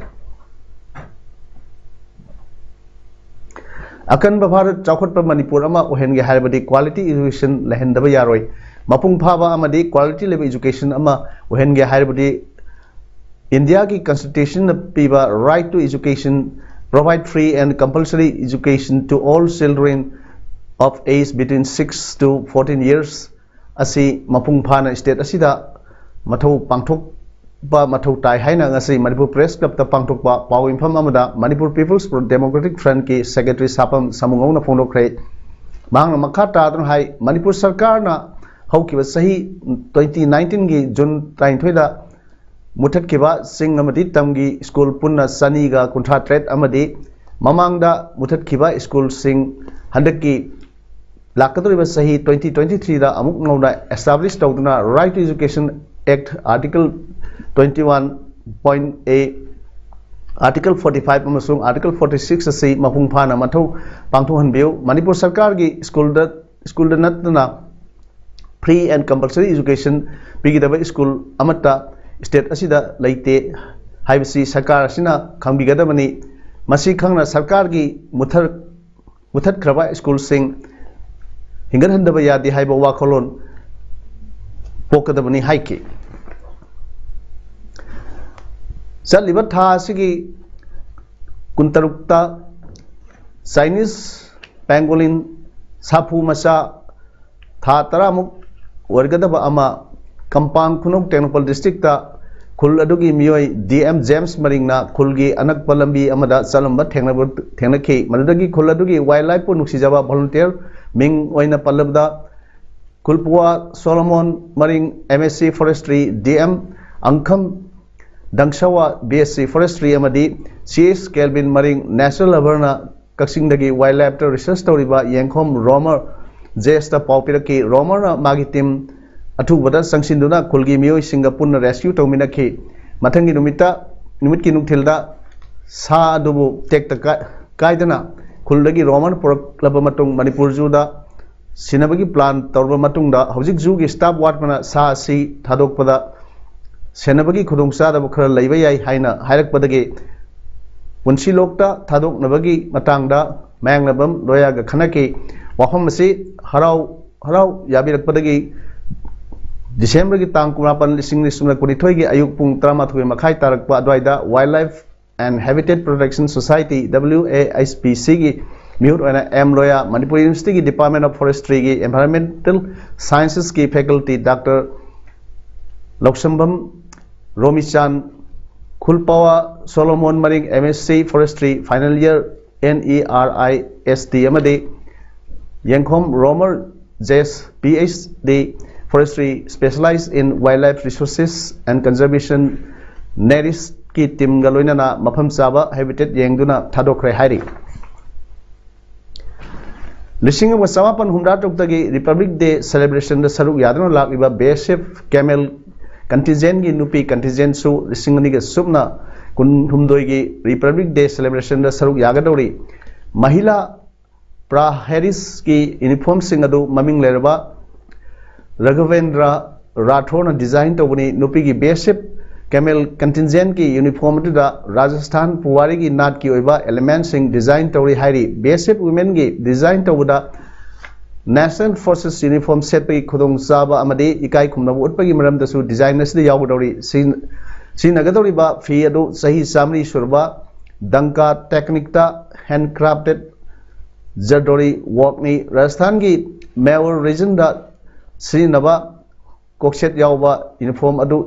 ꯑꯀꯟꯕ ꯚꯥꯔꯠ, ꯆꯥꯎꯈꯠꯄ ꯃꯅꯤꯄꯨꯔ ꯑꯃ ꯑꯣꯏꯍꯟꯒꯦ ꯍꯥꯏꯔꯕꯗꯤ quality education ꯂꯩꯍꯟꯗꯕ ꯌꯥꯔꯣꯏ꯫ ꯃꯄꯨꯡ ꯐꯥꯕ ꯑꯃꯗꯤ quality ꯂꯩꯕ education ꯑꯃ ꯑꯣꯏꯍꯟꯒꯦ ꯍꯥꯏꯔꯕꯗꯤ ꯏꯟꯗꯤꯌꯥꯒꯤ Constitutionꯅ ꯄꯤꯕ right to education, provide free and compulsory education to all children of age between six to fourteen years ꯑꯁꯤ ꯃꯄꯨꯡ ꯐꯥꯅ state ꯑꯁꯤꯗ ꯃꯊꯧ ꯄꯥꯡꯊꯣꯛꯄ ꯃꯊꯧ ꯇꯥꯏ ꯍꯥꯏꯅ ꯉꯁꯤ ꯃꯅꯤꯄꯨꯔ Press Clubꯇ ꯄꯥꯡꯊꯣꯛꯄ ꯄꯥꯎ ꯃꯤꯐꯝ ꯑꯃꯗ Manipur People's Democratic Frontꯀꯤ secretary ꯁꯥꯄꯝ ꯁꯥꯃꯨꯉꯧꯅ ꯐꯣꯡꯗꯣꯛꯈ꯭ꯔꯦ꯫ ꯃꯍꯥꯛꯅ ꯃꯈꯥ ꯇꯥꯗꯨꯅ ꯍꯥꯏ, ꯃꯅꯤꯄꯨꯔ ꯁꯔꯀꯥꯔꯅ ꯍꯧꯈꯤꯕ ꯆꯍꯤ twenty nineteen ꯒꯤ June ꯇꯔꯥꯅꯤꯊꯣꯏꯗ ꯃꯨꯊꯠꯈꯤꯕ ꯆꯤꯡ ꯑꯃꯗꯤ ꯇꯝꯒꯤ ꯁ꯭ꯀꯨꯜ ꯄꯨꯟꯅ ꯆꯅꯤꯒ ꯀꯨꯟꯊ꯭ꯔꯥ ꯇꯔꯦꯠ ꯑꯃꯗꯤ ꯃꯃꯥꯡꯗ ꯃꯨꯊꯠꯈꯤꯕ ꯁ꯭ꯀꯨꯜꯁꯤꯡ ꯍꯟꯗꯛꯀꯤ ꯂꯥꯛꯀꯗꯧꯔꯤꯕ ꯆꯍꯤ twenty twenty three ꯗ ꯑꯃꯨꯛ ꯅꯧꯅ establish ꯇꯧꯗꯨꯅ Right to Education Act Article twenty one point A, Article forty five ꯑꯃꯁꯨꯡ Article forty six ꯑꯁꯤ ꯃꯄꯨꯡ ꯐꯥꯅ ꯃꯊꯧ ꯄꯥꯡꯊꯣꯛꯍꯟꯕꯤꯌꯨ꯫ ꯃꯅꯤꯄꯨꯔ ꯁꯔꯀꯥꯔꯒꯤ ꯁ꯭ꯀꯨꯜꯗ ꯁ꯭ꯀꯨꯜꯗ ꯅꯠꯇꯅ free and compulsory education ꯄꯤꯒꯗꯕ ꯁ꯭ꯀꯨꯜ ꯑꯃꯠꯇ state ꯑꯁꯤꯗ ꯂꯩꯇꯦ ꯍꯥꯏꯕꯁꯤ ꯁꯔꯀꯥꯔ ꯑꯁꯤꯅ ꯈꯪꯕꯤꯒꯗꯕꯅꯤ꯫ ꯃꯁꯤ ꯈꯪꯅ ꯁꯔꯀꯥꯔꯒꯤ ꯃꯨꯊꯠ ꯃꯨꯊꯠꯈ꯭ꯔꯕ ꯁ꯭ꯀꯨꯜꯁꯤꯡ ꯍꯤꯡꯒꯠꯍꯟꯗꯕ ꯌꯥꯗꯦ ꯍꯥꯏꯕ ꯋꯥꯈꯜꯂꯣꯟ ꯄꯣꯛꯀꯗꯕꯅꯤ ꯍꯥꯏꯈꯤ꯫ ꯆꯠꯂꯤꯕ ꯊꯥ ꯑꯁꯤꯒꯤ ꯀꯨꯟꯇꯔꯨꯛꯇ Chinese pangolin ꯁꯥꯐꯨ ꯃꯆꯥ ꯊꯥ ꯇꯔꯥꯃꯨꯛ ꯑꯣꯏꯔꯒꯗꯕ ꯑꯃ ꯀꯝꯄꯥꯡ ꯈꯨꯅꯧ ꯇꯦꯡꯅꯧꯄꯜ district ꯇ ꯈꯨꯜ ꯑꯗꯨꯒꯤ ꯃꯤꯑꯣꯏ ꯗꯤ ꯑꯦꯝ ꯖꯦꯝꯁ ꯃꯔꯤꯡꯅ ꯈꯨꯜꯒꯤ ꯑꯅꯛꯄ ꯂꯝꯕꯤ ꯑꯃꯗ ꯆꯠꯂꯝꯕ ꯊꯦꯡꯅꯕ ꯊꯦꯡꯅꯈꯤ꯫ ꯃꯗꯨꯗꯒꯤ ꯈꯨꯜ ꯑꯗꯨꯒꯤ wildlife ꯄꯨ ꯅꯨꯡꯁꯤꯖꯕ volunteer ꯃꯤꯡ ꯑꯣꯏꯅ ꯄꯜꯂꯕꯗ Khulpuwa Solomon Maring, M S C Forestry, D M Angkham Dangshawa, B S C Forestry, ꯑꯃꯗꯤ C H Kelvin Maring, nature lover ꯅ ꯀꯛꯆꯤꯡꯗꯒꯤ wildlife ꯇ research ꯇꯧꯔꯤꯕ ꯌꯦꯡꯈꯣꯝ ꯔꯣꯃꯔ ꯖꯦꯁꯇ ꯄꯥꯎ ꯄꯤꯔꯛꯈꯤ꯫ ꯔꯣꯃꯔꯅ ꯃꯥꯒꯤ team ꯑꯊꯨꯕꯗ ꯆꯪꯁꯤꯟꯗꯨꯅ ꯈꯨꯜꯒꯤ ꯃꯤꯑꯣꯏꯁꯤꯡꯒ ꯄꯨꯟꯅ rescue ꯇꯧꯃꯤꯟꯅꯈꯤ꯫ ꯃꯊꯪꯒꯤ ꯅꯨꯃꯤꯠꯇ, ꯅꯨꯃꯤꯠꯀꯤ ꯅꯨꯡꯊꯤꯜꯗ ꯁꯥ ꯑꯗꯨꯕꯨ ꯇꯦꯛꯇ ꯀꯥꯏ-, ꯀꯥꯏꯗꯅ ꯈꯨꯜꯗꯒꯤ ꯔꯣꯃꯔ ꯄꯨꯔꯛꯂꯕ ꯃꯇꯨꯡ ꯃꯅꯤꯄꯨꯔ ꯖꯨꯗ ꯁꯤꯟꯅꯕꯒꯤ plan ꯇꯧꯔꯕ ꯃꯇꯨꯡꯗ ꯍꯧꯖꯤꯛ ꯖꯨꯒꯤ staff ꯋꯥꯠꯄꯅ ꯁꯥ ꯑꯁꯤ ꯊꯥꯗꯣꯛꯄꯗ ꯁꯦꯟꯅꯕꯒꯤ ꯈꯨꯗꯣꯡꯆꯥꯗꯕ ꯈꯔ ꯂꯩꯕ ꯌꯥꯏ ꯍꯥꯏꯅ ꯍꯥꯏꯔꯛꯄꯗꯒꯤ ꯄꯨꯟꯁꯤꯂꯣꯛꯇ ꯊꯥꯗꯣꯛꯅꯕꯒꯤ ꯃꯇꯥꯡꯗ ꯃꯌꯥꯡꯂꯝꯕꯝ ꯂꯣꯌꯥꯒ ꯈꯟꯅꯈꯤ꯫ ꯋꯥꯐꯝ ꯑꯁꯤ ꯍꯔꯥꯎ ꯍꯔꯥꯎ ꯌꯥꯕꯤꯔꯛꯄꯗꯒꯤ December ꯒꯤ ꯇꯥꯡ ꯀꯨꯟꯃꯥꯄꯟ, ꯂꯤꯁꯤꯡ ꯑꯅꯤ ꯁꯨꯞꯅ ꯀꯨꯟꯅꯤꯊꯣꯏꯒꯤ ꯑꯌꯨꯛ ꯄꯨꯡ ꯇꯔꯥꯃꯥꯊꯣꯏ ꯃꯈꯥꯏ ꯇꯥꯔꯛꯄ ꯑꯗꯨꯋꯥꯏꯗ Wildlife and Habitat Protection Society, W A H P C, ꯒꯤ ꯃꯤꯍꯨꯠ ꯑꯣꯏꯅ ꯑꯦꯝ ꯂꯣꯌꯥ, ꯃꯅꯤꯄꯨꯔ University ꯒꯤ Department of Forestry ꯒꯤ Environmental Sciences ꯀꯤ faculty Doctor Loushambam Romichan, Khulpawa Solomon Maring, M S C Forestry, final year, N E R I S T, ꯑꯃꯗꯤ Yengkhom Romar Jes, P H D, Forestry, Specialized in Wildlife Resources and Conservation, ꯅꯦꯔꯤꯁꯀꯤ ꯇꯤꯝꯒ ꯂꯣꯏꯅꯅ ꯃꯐꯝ ꯆꯥꯕ habitat ꯌꯦꯡꯗꯨꯅ ꯊꯥꯗꯣꯛꯈ꯭ꯔꯦ ꯍꯥꯏꯔꯤ꯫ ꯂꯤꯁꯤꯡ ꯑꯃꯒ ꯆꯃꯥꯄꯟ ꯍꯨꯝꯗ꯭ꯔꯥ ꯇꯔꯨꯛꯇꯒꯤ ꯔꯤꯄꯕ꯭ꯂꯤꯛ ꯗꯦ ꯁꯦꯂꯦꯕ꯭ꯔꯦꯁꯟꯗ ꯁꯔꯨꯛ ꯌꯥꯗꯨꯅ ꯂꯥꯛꯂꯤꯕ ꯕꯤ ꯑꯦꯁ ꯑꯦꯐ ꯀꯦꯃꯦꯜ ꯀꯟꯇꯤꯟꯖꯦꯟꯒꯤ ꯅꯨꯄꯤ ꯀꯟꯇꯤꯟꯖꯦꯟꯁꯨ ꯂꯤꯁꯤꯡ ꯑꯅꯤꯒ ꯁꯨꯞꯅ ꯀꯨꯟꯍꯨꯝꯗꯣꯏꯒꯤ ꯔꯤꯄꯕ꯭ꯂꯤꯛ ꯗꯦ ꯁꯦꯂꯦꯕ꯭ꯔꯦꯁꯟꯗ ꯁꯔꯨꯛ ꯌꯥꯒꯗꯧꯔꯤ꯫ ꯃꯍꯤꯂꯥ ꯄ꯭ꯔꯥꯍꯦꯔꯤꯁꯀꯤ ꯌꯨꯅꯤꯐꯣꯔꯝꯁꯤꯡ ꯑꯗꯨ ꯃꯃꯤꯡ ꯂꯩꯔꯕ ꯔꯘꯕꯦꯟꯗ꯭ꯔ ꯔꯥꯊꯣꯔꯅ ꯗꯤꯖꯥꯏꯟ ꯇꯧꯕꯅꯤ꯫ ꯅꯨꯄꯤꯒꯤ ꯕꯤ ꯑꯦꯁ ꯑꯦꯐ ꯀꯦꯃꯦꯜ ꯀꯟꯇꯤꯟꯖꯦꯟꯒꯤ ꯌꯨꯅꯤꯐꯣꯔꯝ ꯑꯗꯨꯗ ꯔꯥꯖꯁꯊꯥꯟ ꯄꯨꯋꯥꯔꯤꯒꯤ ꯅꯥꯠꯀꯤ ꯑꯣꯏꯕ ꯑꯦꯂꯤꯃꯦꯟꯁꯤꯡ ꯗꯤꯖꯥꯏꯟ ꯇꯧꯔꯤ ꯍꯥꯏꯔꯤ꯫ ꯕꯤ ꯑꯦꯁ ꯑꯦꯐ ꯋꯨꯃꯦꯟꯒꯤ ꯗꯤꯖꯥꯏꯟ ꯇꯧꯕꯗ ꯅꯦꯁꯅꯦꯜ ꯐꯣꯔꯁꯦꯁ ꯌꯨꯅꯤꯐꯣꯔꯝ ꯁꯦꯠꯄꯒꯤ ꯈꯨꯗꯣꯡꯆꯥꯕ ꯑꯃꯗꯤ ꯏꯀꯥꯏ ꯈꯨꯝꯅꯕ ꯎꯠꯄꯒꯤ ꯃꯔꯝꯗꯁꯨ ꯗꯤꯖꯥꯏꯟ ꯑꯁꯤꯗ ꯌꯥꯎꯒꯗꯧꯔꯤ꯫ ꯁꯤ-, ꯁꯤꯖꯤꯟꯅꯒꯗꯧꯔꯤꯕ ꯐꯤ ꯑꯗꯨ ꯆꯍꯤ ꯆꯥꯃꯔꯤ ꯁꯨꯔꯕ ꯗꯪꯀꯥ ꯇꯦꯛꯅꯤꯛꯇ ꯍꯦꯟ ꯀ꯭ꯔꯥꯐꯇꯦꯠ ꯖꯔꯗꯣꯔꯤ ꯋꯥꯛꯅꯤ꯫ ꯔꯥꯖꯁꯊꯥꯟꯒꯤ ꯃꯦꯋꯔ ꯔꯤꯖꯟꯗ ꯁꯤꯖꯤꯟꯅꯕ ꯀꯣꯛꯁꯦꯠ ꯌꯥꯎꯕ ꯌꯨꯅꯤꯐꯣꯔꯝ ꯑꯗꯨ,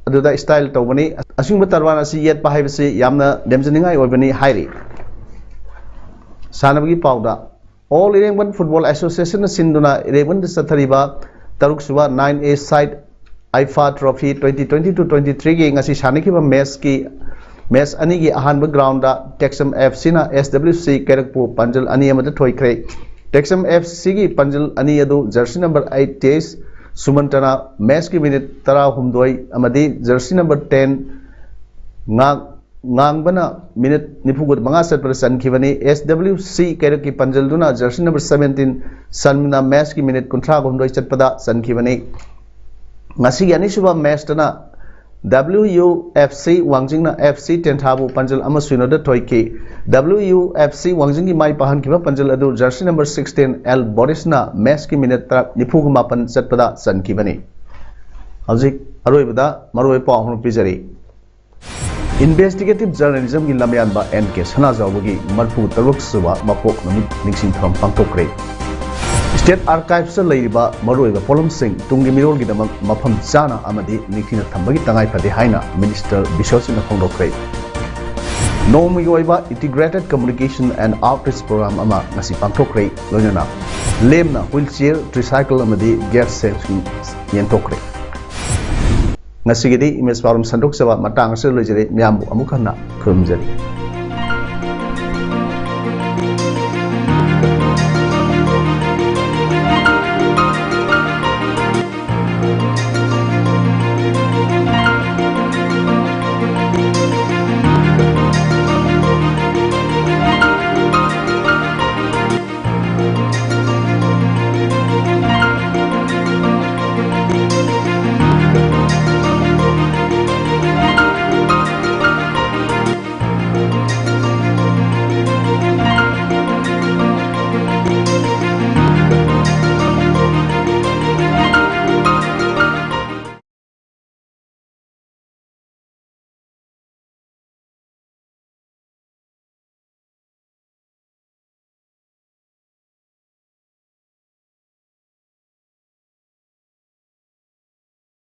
ꯑꯗꯨꯗ ꯁ꯭ꯇꯥꯏꯜ ꯇꯧꯕꯅꯤ꯫ ꯑꯁꯤꯒꯨꯝꯕ ꯇꯔꯕꯥꯟ ꯑꯁꯤ ꯌꯦꯠꯄ ꯍꯥꯏꯕꯁꯤ ꯌꯥꯝꯅ ꯂꯦꯝꯖꯅꯤꯡꯉꯥꯏ ꯑꯣꯏꯕꯅꯤ ꯍꯥꯏꯔꯤ꯫ ꯁꯥꯟꯅꯕꯒꯤ ꯄꯥꯎꯗ, ꯑꯣꯜ ꯏꯔꯦꯡꯕꯟ ꯐꯨꯠꯕꯣꯜ ꯑꯦꯁꯣꯁꯤꯌꯦꯁꯟꯅ ꯁꯤꯟꯗꯨꯅ ꯏꯔꯦꯡꯕꯟꯗ ꯆꯠꯊꯔꯤꯕ ꯇꯔꯨꯛꯁꯨꯕ nine A side IFA trophy twenty twenty two twenty ꯊ꯭ꯔꯤꯒꯤ ꯉꯁꯤ ꯁꯥꯟꯅꯈꯤꯕ ꯃꯦꯠꯁꯀꯤ, ꯃꯦꯠꯁ ꯑꯅꯤꯒꯤ ꯑꯍꯥꯟꯕ ꯒ꯭ꯔꯥꯎꯟꯗ ꯇꯦꯛꯁꯝ ꯑꯦꯐ ꯁꯤꯅ ꯑꯦꯁ ꯗꯕ꯭ꯂꯤꯎ ꯁꯤ ꯀꯩꯔꯛꯄꯨ ꯄꯥꯟꯖꯜ ꯑꯅꯤ ꯑꯃꯗ ꯊꯣꯏꯈ꯭ꯔꯦ꯫ ꯇꯦꯛꯁꯝ ꯑꯦꯐ ꯁꯤꯒꯤ ꯄꯥꯟꯖꯜ ꯑꯅꯤ ꯑꯗꯨ ꯖꯔꯁꯤ ꯅꯝꯕꯔ ꯑꯩꯠ ꯇꯦꯖ ꯁꯨꯃꯟꯇꯅ ꯃꯦꯠꯁꯀꯤ ꯃꯤꯅꯤꯠ ꯇꯔꯥꯍꯨꯝꯗꯣꯏ ꯑꯃꯗꯤ ꯖꯔꯁꯤ ꯅꯝꯕꯔ ꯇꯦꯟ ꯉꯥꯡ-, ꯉꯥꯡꯕꯅ ꯃꯤꯅꯤꯠ ꯅꯤꯐꯨ ꯃꯉꯥ ꯆꯠꯄꯗ ꯆꯟꯈꯤꯕꯅꯤ꯫ ꯑꯦꯁ ꯗꯕ꯭ꯂꯤꯎ ꯁꯤ ꯀꯩꯔꯛꯀꯤ ꯄꯥꯟꯖꯜꯗꯨꯅ ꯖꯔꯁꯤ ꯅꯝꯕꯔ ꯁꯕꯦꯟꯇꯤꯟ ꯁꯟꯃꯤꯅ ꯃꯦꯠꯁꯀꯤ ꯃꯤꯅꯤꯠ ꯀꯨꯟꯊ꯭ꯔꯥꯍꯨꯝꯗꯣꯏ ꯆꯠꯄꯗ ꯆꯟꯈꯤꯕꯅꯤ꯫ ꯉꯁꯤꯒꯤ ꯑꯅꯤꯁꯨꯕ ꯃꯦꯠꯁꯇꯅ ꯗꯕ꯭ꯂꯤꯎ ꯌꯨ ꯑꯦꯐ ꯁꯤ ꯋꯥꯡꯖꯤꯡꯅ ꯑꯦꯐ ꯁꯤ ꯇꯦꯟꯊꯥꯕꯨ ꯄꯥꯟꯖꯜ ꯑꯃ ꯁꯤꯅꯣꯗ ꯊꯣꯏꯈꯤ꯫ ꯗꯕ꯭ꯂꯤꯎ ꯌꯨ ꯑꯦꯐ ꯁꯤ ꯋꯥꯡꯖꯤꯡꯒꯤ ꯃꯥꯏ ꯄꯥꯛꯍꯟꯈꯤꯕ ꯄꯥꯟꯖꯜ ꯑꯗꯨ ꯖꯔꯁꯤ ꯅꯝꯕꯔ ꯁꯤꯛꯁꯇꯤꯟ ꯑꯦꯜ ꯕꯣꯔꯤꯁꯅ ꯃꯦꯠꯁꯀꯤ ꯃꯤꯅꯤꯠ ꯇꯔꯥ, ꯅꯤꯐꯨꯒ ꯃꯥꯄꯟ ꯆꯠꯄꯗ ꯆꯟꯈꯤꯕꯅꯤ꯫ ꯍꯧꯖꯤꯛ ꯑꯔꯣꯏꯕꯗ ꯃꯔꯨꯑꯣꯏꯕ ꯄꯥꯎ ꯑꯃ ꯄꯤꯖꯔꯤ꯫ ꯏꯟꯚꯦꯁꯇꯤꯒꯦꯇꯤꯚ ꯖꯔꯅꯦꯂꯤꯖꯝꯒꯤ ꯂꯝꯌꯥꯟꯕ ꯑꯦꯟ ꯀꯦ ꯁꯅꯥꯖꯥꯎꯕꯒꯤ ꯃꯔꯐꯨ ꯇꯔꯨꯛ ꯁꯨꯕ ꯃꯄꯣꯛ ꯅꯨꯃꯤꯠ ꯅꯤꯡꯁꯤꯡ ꯊꯧꯔꯝ ꯄꯥꯡꯊꯣꯛꯈ꯭ꯔꯦ꯫ ꯁ꯭ꯇꯦꯠ ꯑꯥꯔꯀꯥꯏꯚꯁꯇ ꯂꯩꯔꯤꯕ ꯃꯔꯨꯑꯣꯏꯕ ꯄꯣꯠꯂꯝꯁꯤꯡ ꯇꯨꯡꯒꯤ ꯃꯤꯔꯣꯜꯒꯤꯗꯃꯛ ꯃꯐꯝ ꯆꯥꯅ ꯑꯃꯗꯤ ꯅꯤꯡꯊꯤꯅ ꯊꯝꯕꯒꯤ ꯇꯉꯥꯏ ꯐꯗꯦ ꯍꯥꯏꯅ ꯃꯤꯅꯤꯁꯇꯔ ꯕꯤꯁ꯭ꯋꯖꯤꯠꯅ ꯐꯣꯡꯗꯣꯛꯈ꯭ꯔꯦ꯫ ꯅꯣꯡꯃꯒꯤ ꯑꯣꯏꯕ Integrated Communication and Outreach Program ꯑꯃ ꯉꯁꯤ ꯄꯥꯡꯊꯣꯛꯈ꯭ꯔꯦ꯫ ꯂꯣꯏꯅꯅ ꯂꯦꯝꯅ wheelchair, tricycle ꯑꯃꯗꯤ gas tank ꯁꯤꯡ ꯌꯦꯟꯊꯣꯛꯈ꯭ꯔꯦ꯫ ꯉꯁꯤꯒꯤꯗꯤ ꯏꯃꯦꯖ ꯄꯥꯎꯔꯝ ꯁꯟꯗꯣꯛꯆꯕ ꯃꯇꯥꯡ ꯑꯁꯤꯗ ꯂꯣꯏꯖꯔꯦ꯫ ꯃꯌꯥꯝꯕꯨ ꯑꯃꯨꯛ ꯍꯟꯅ ꯈꯨꯔꯨꯝꯖꯔꯤ꯫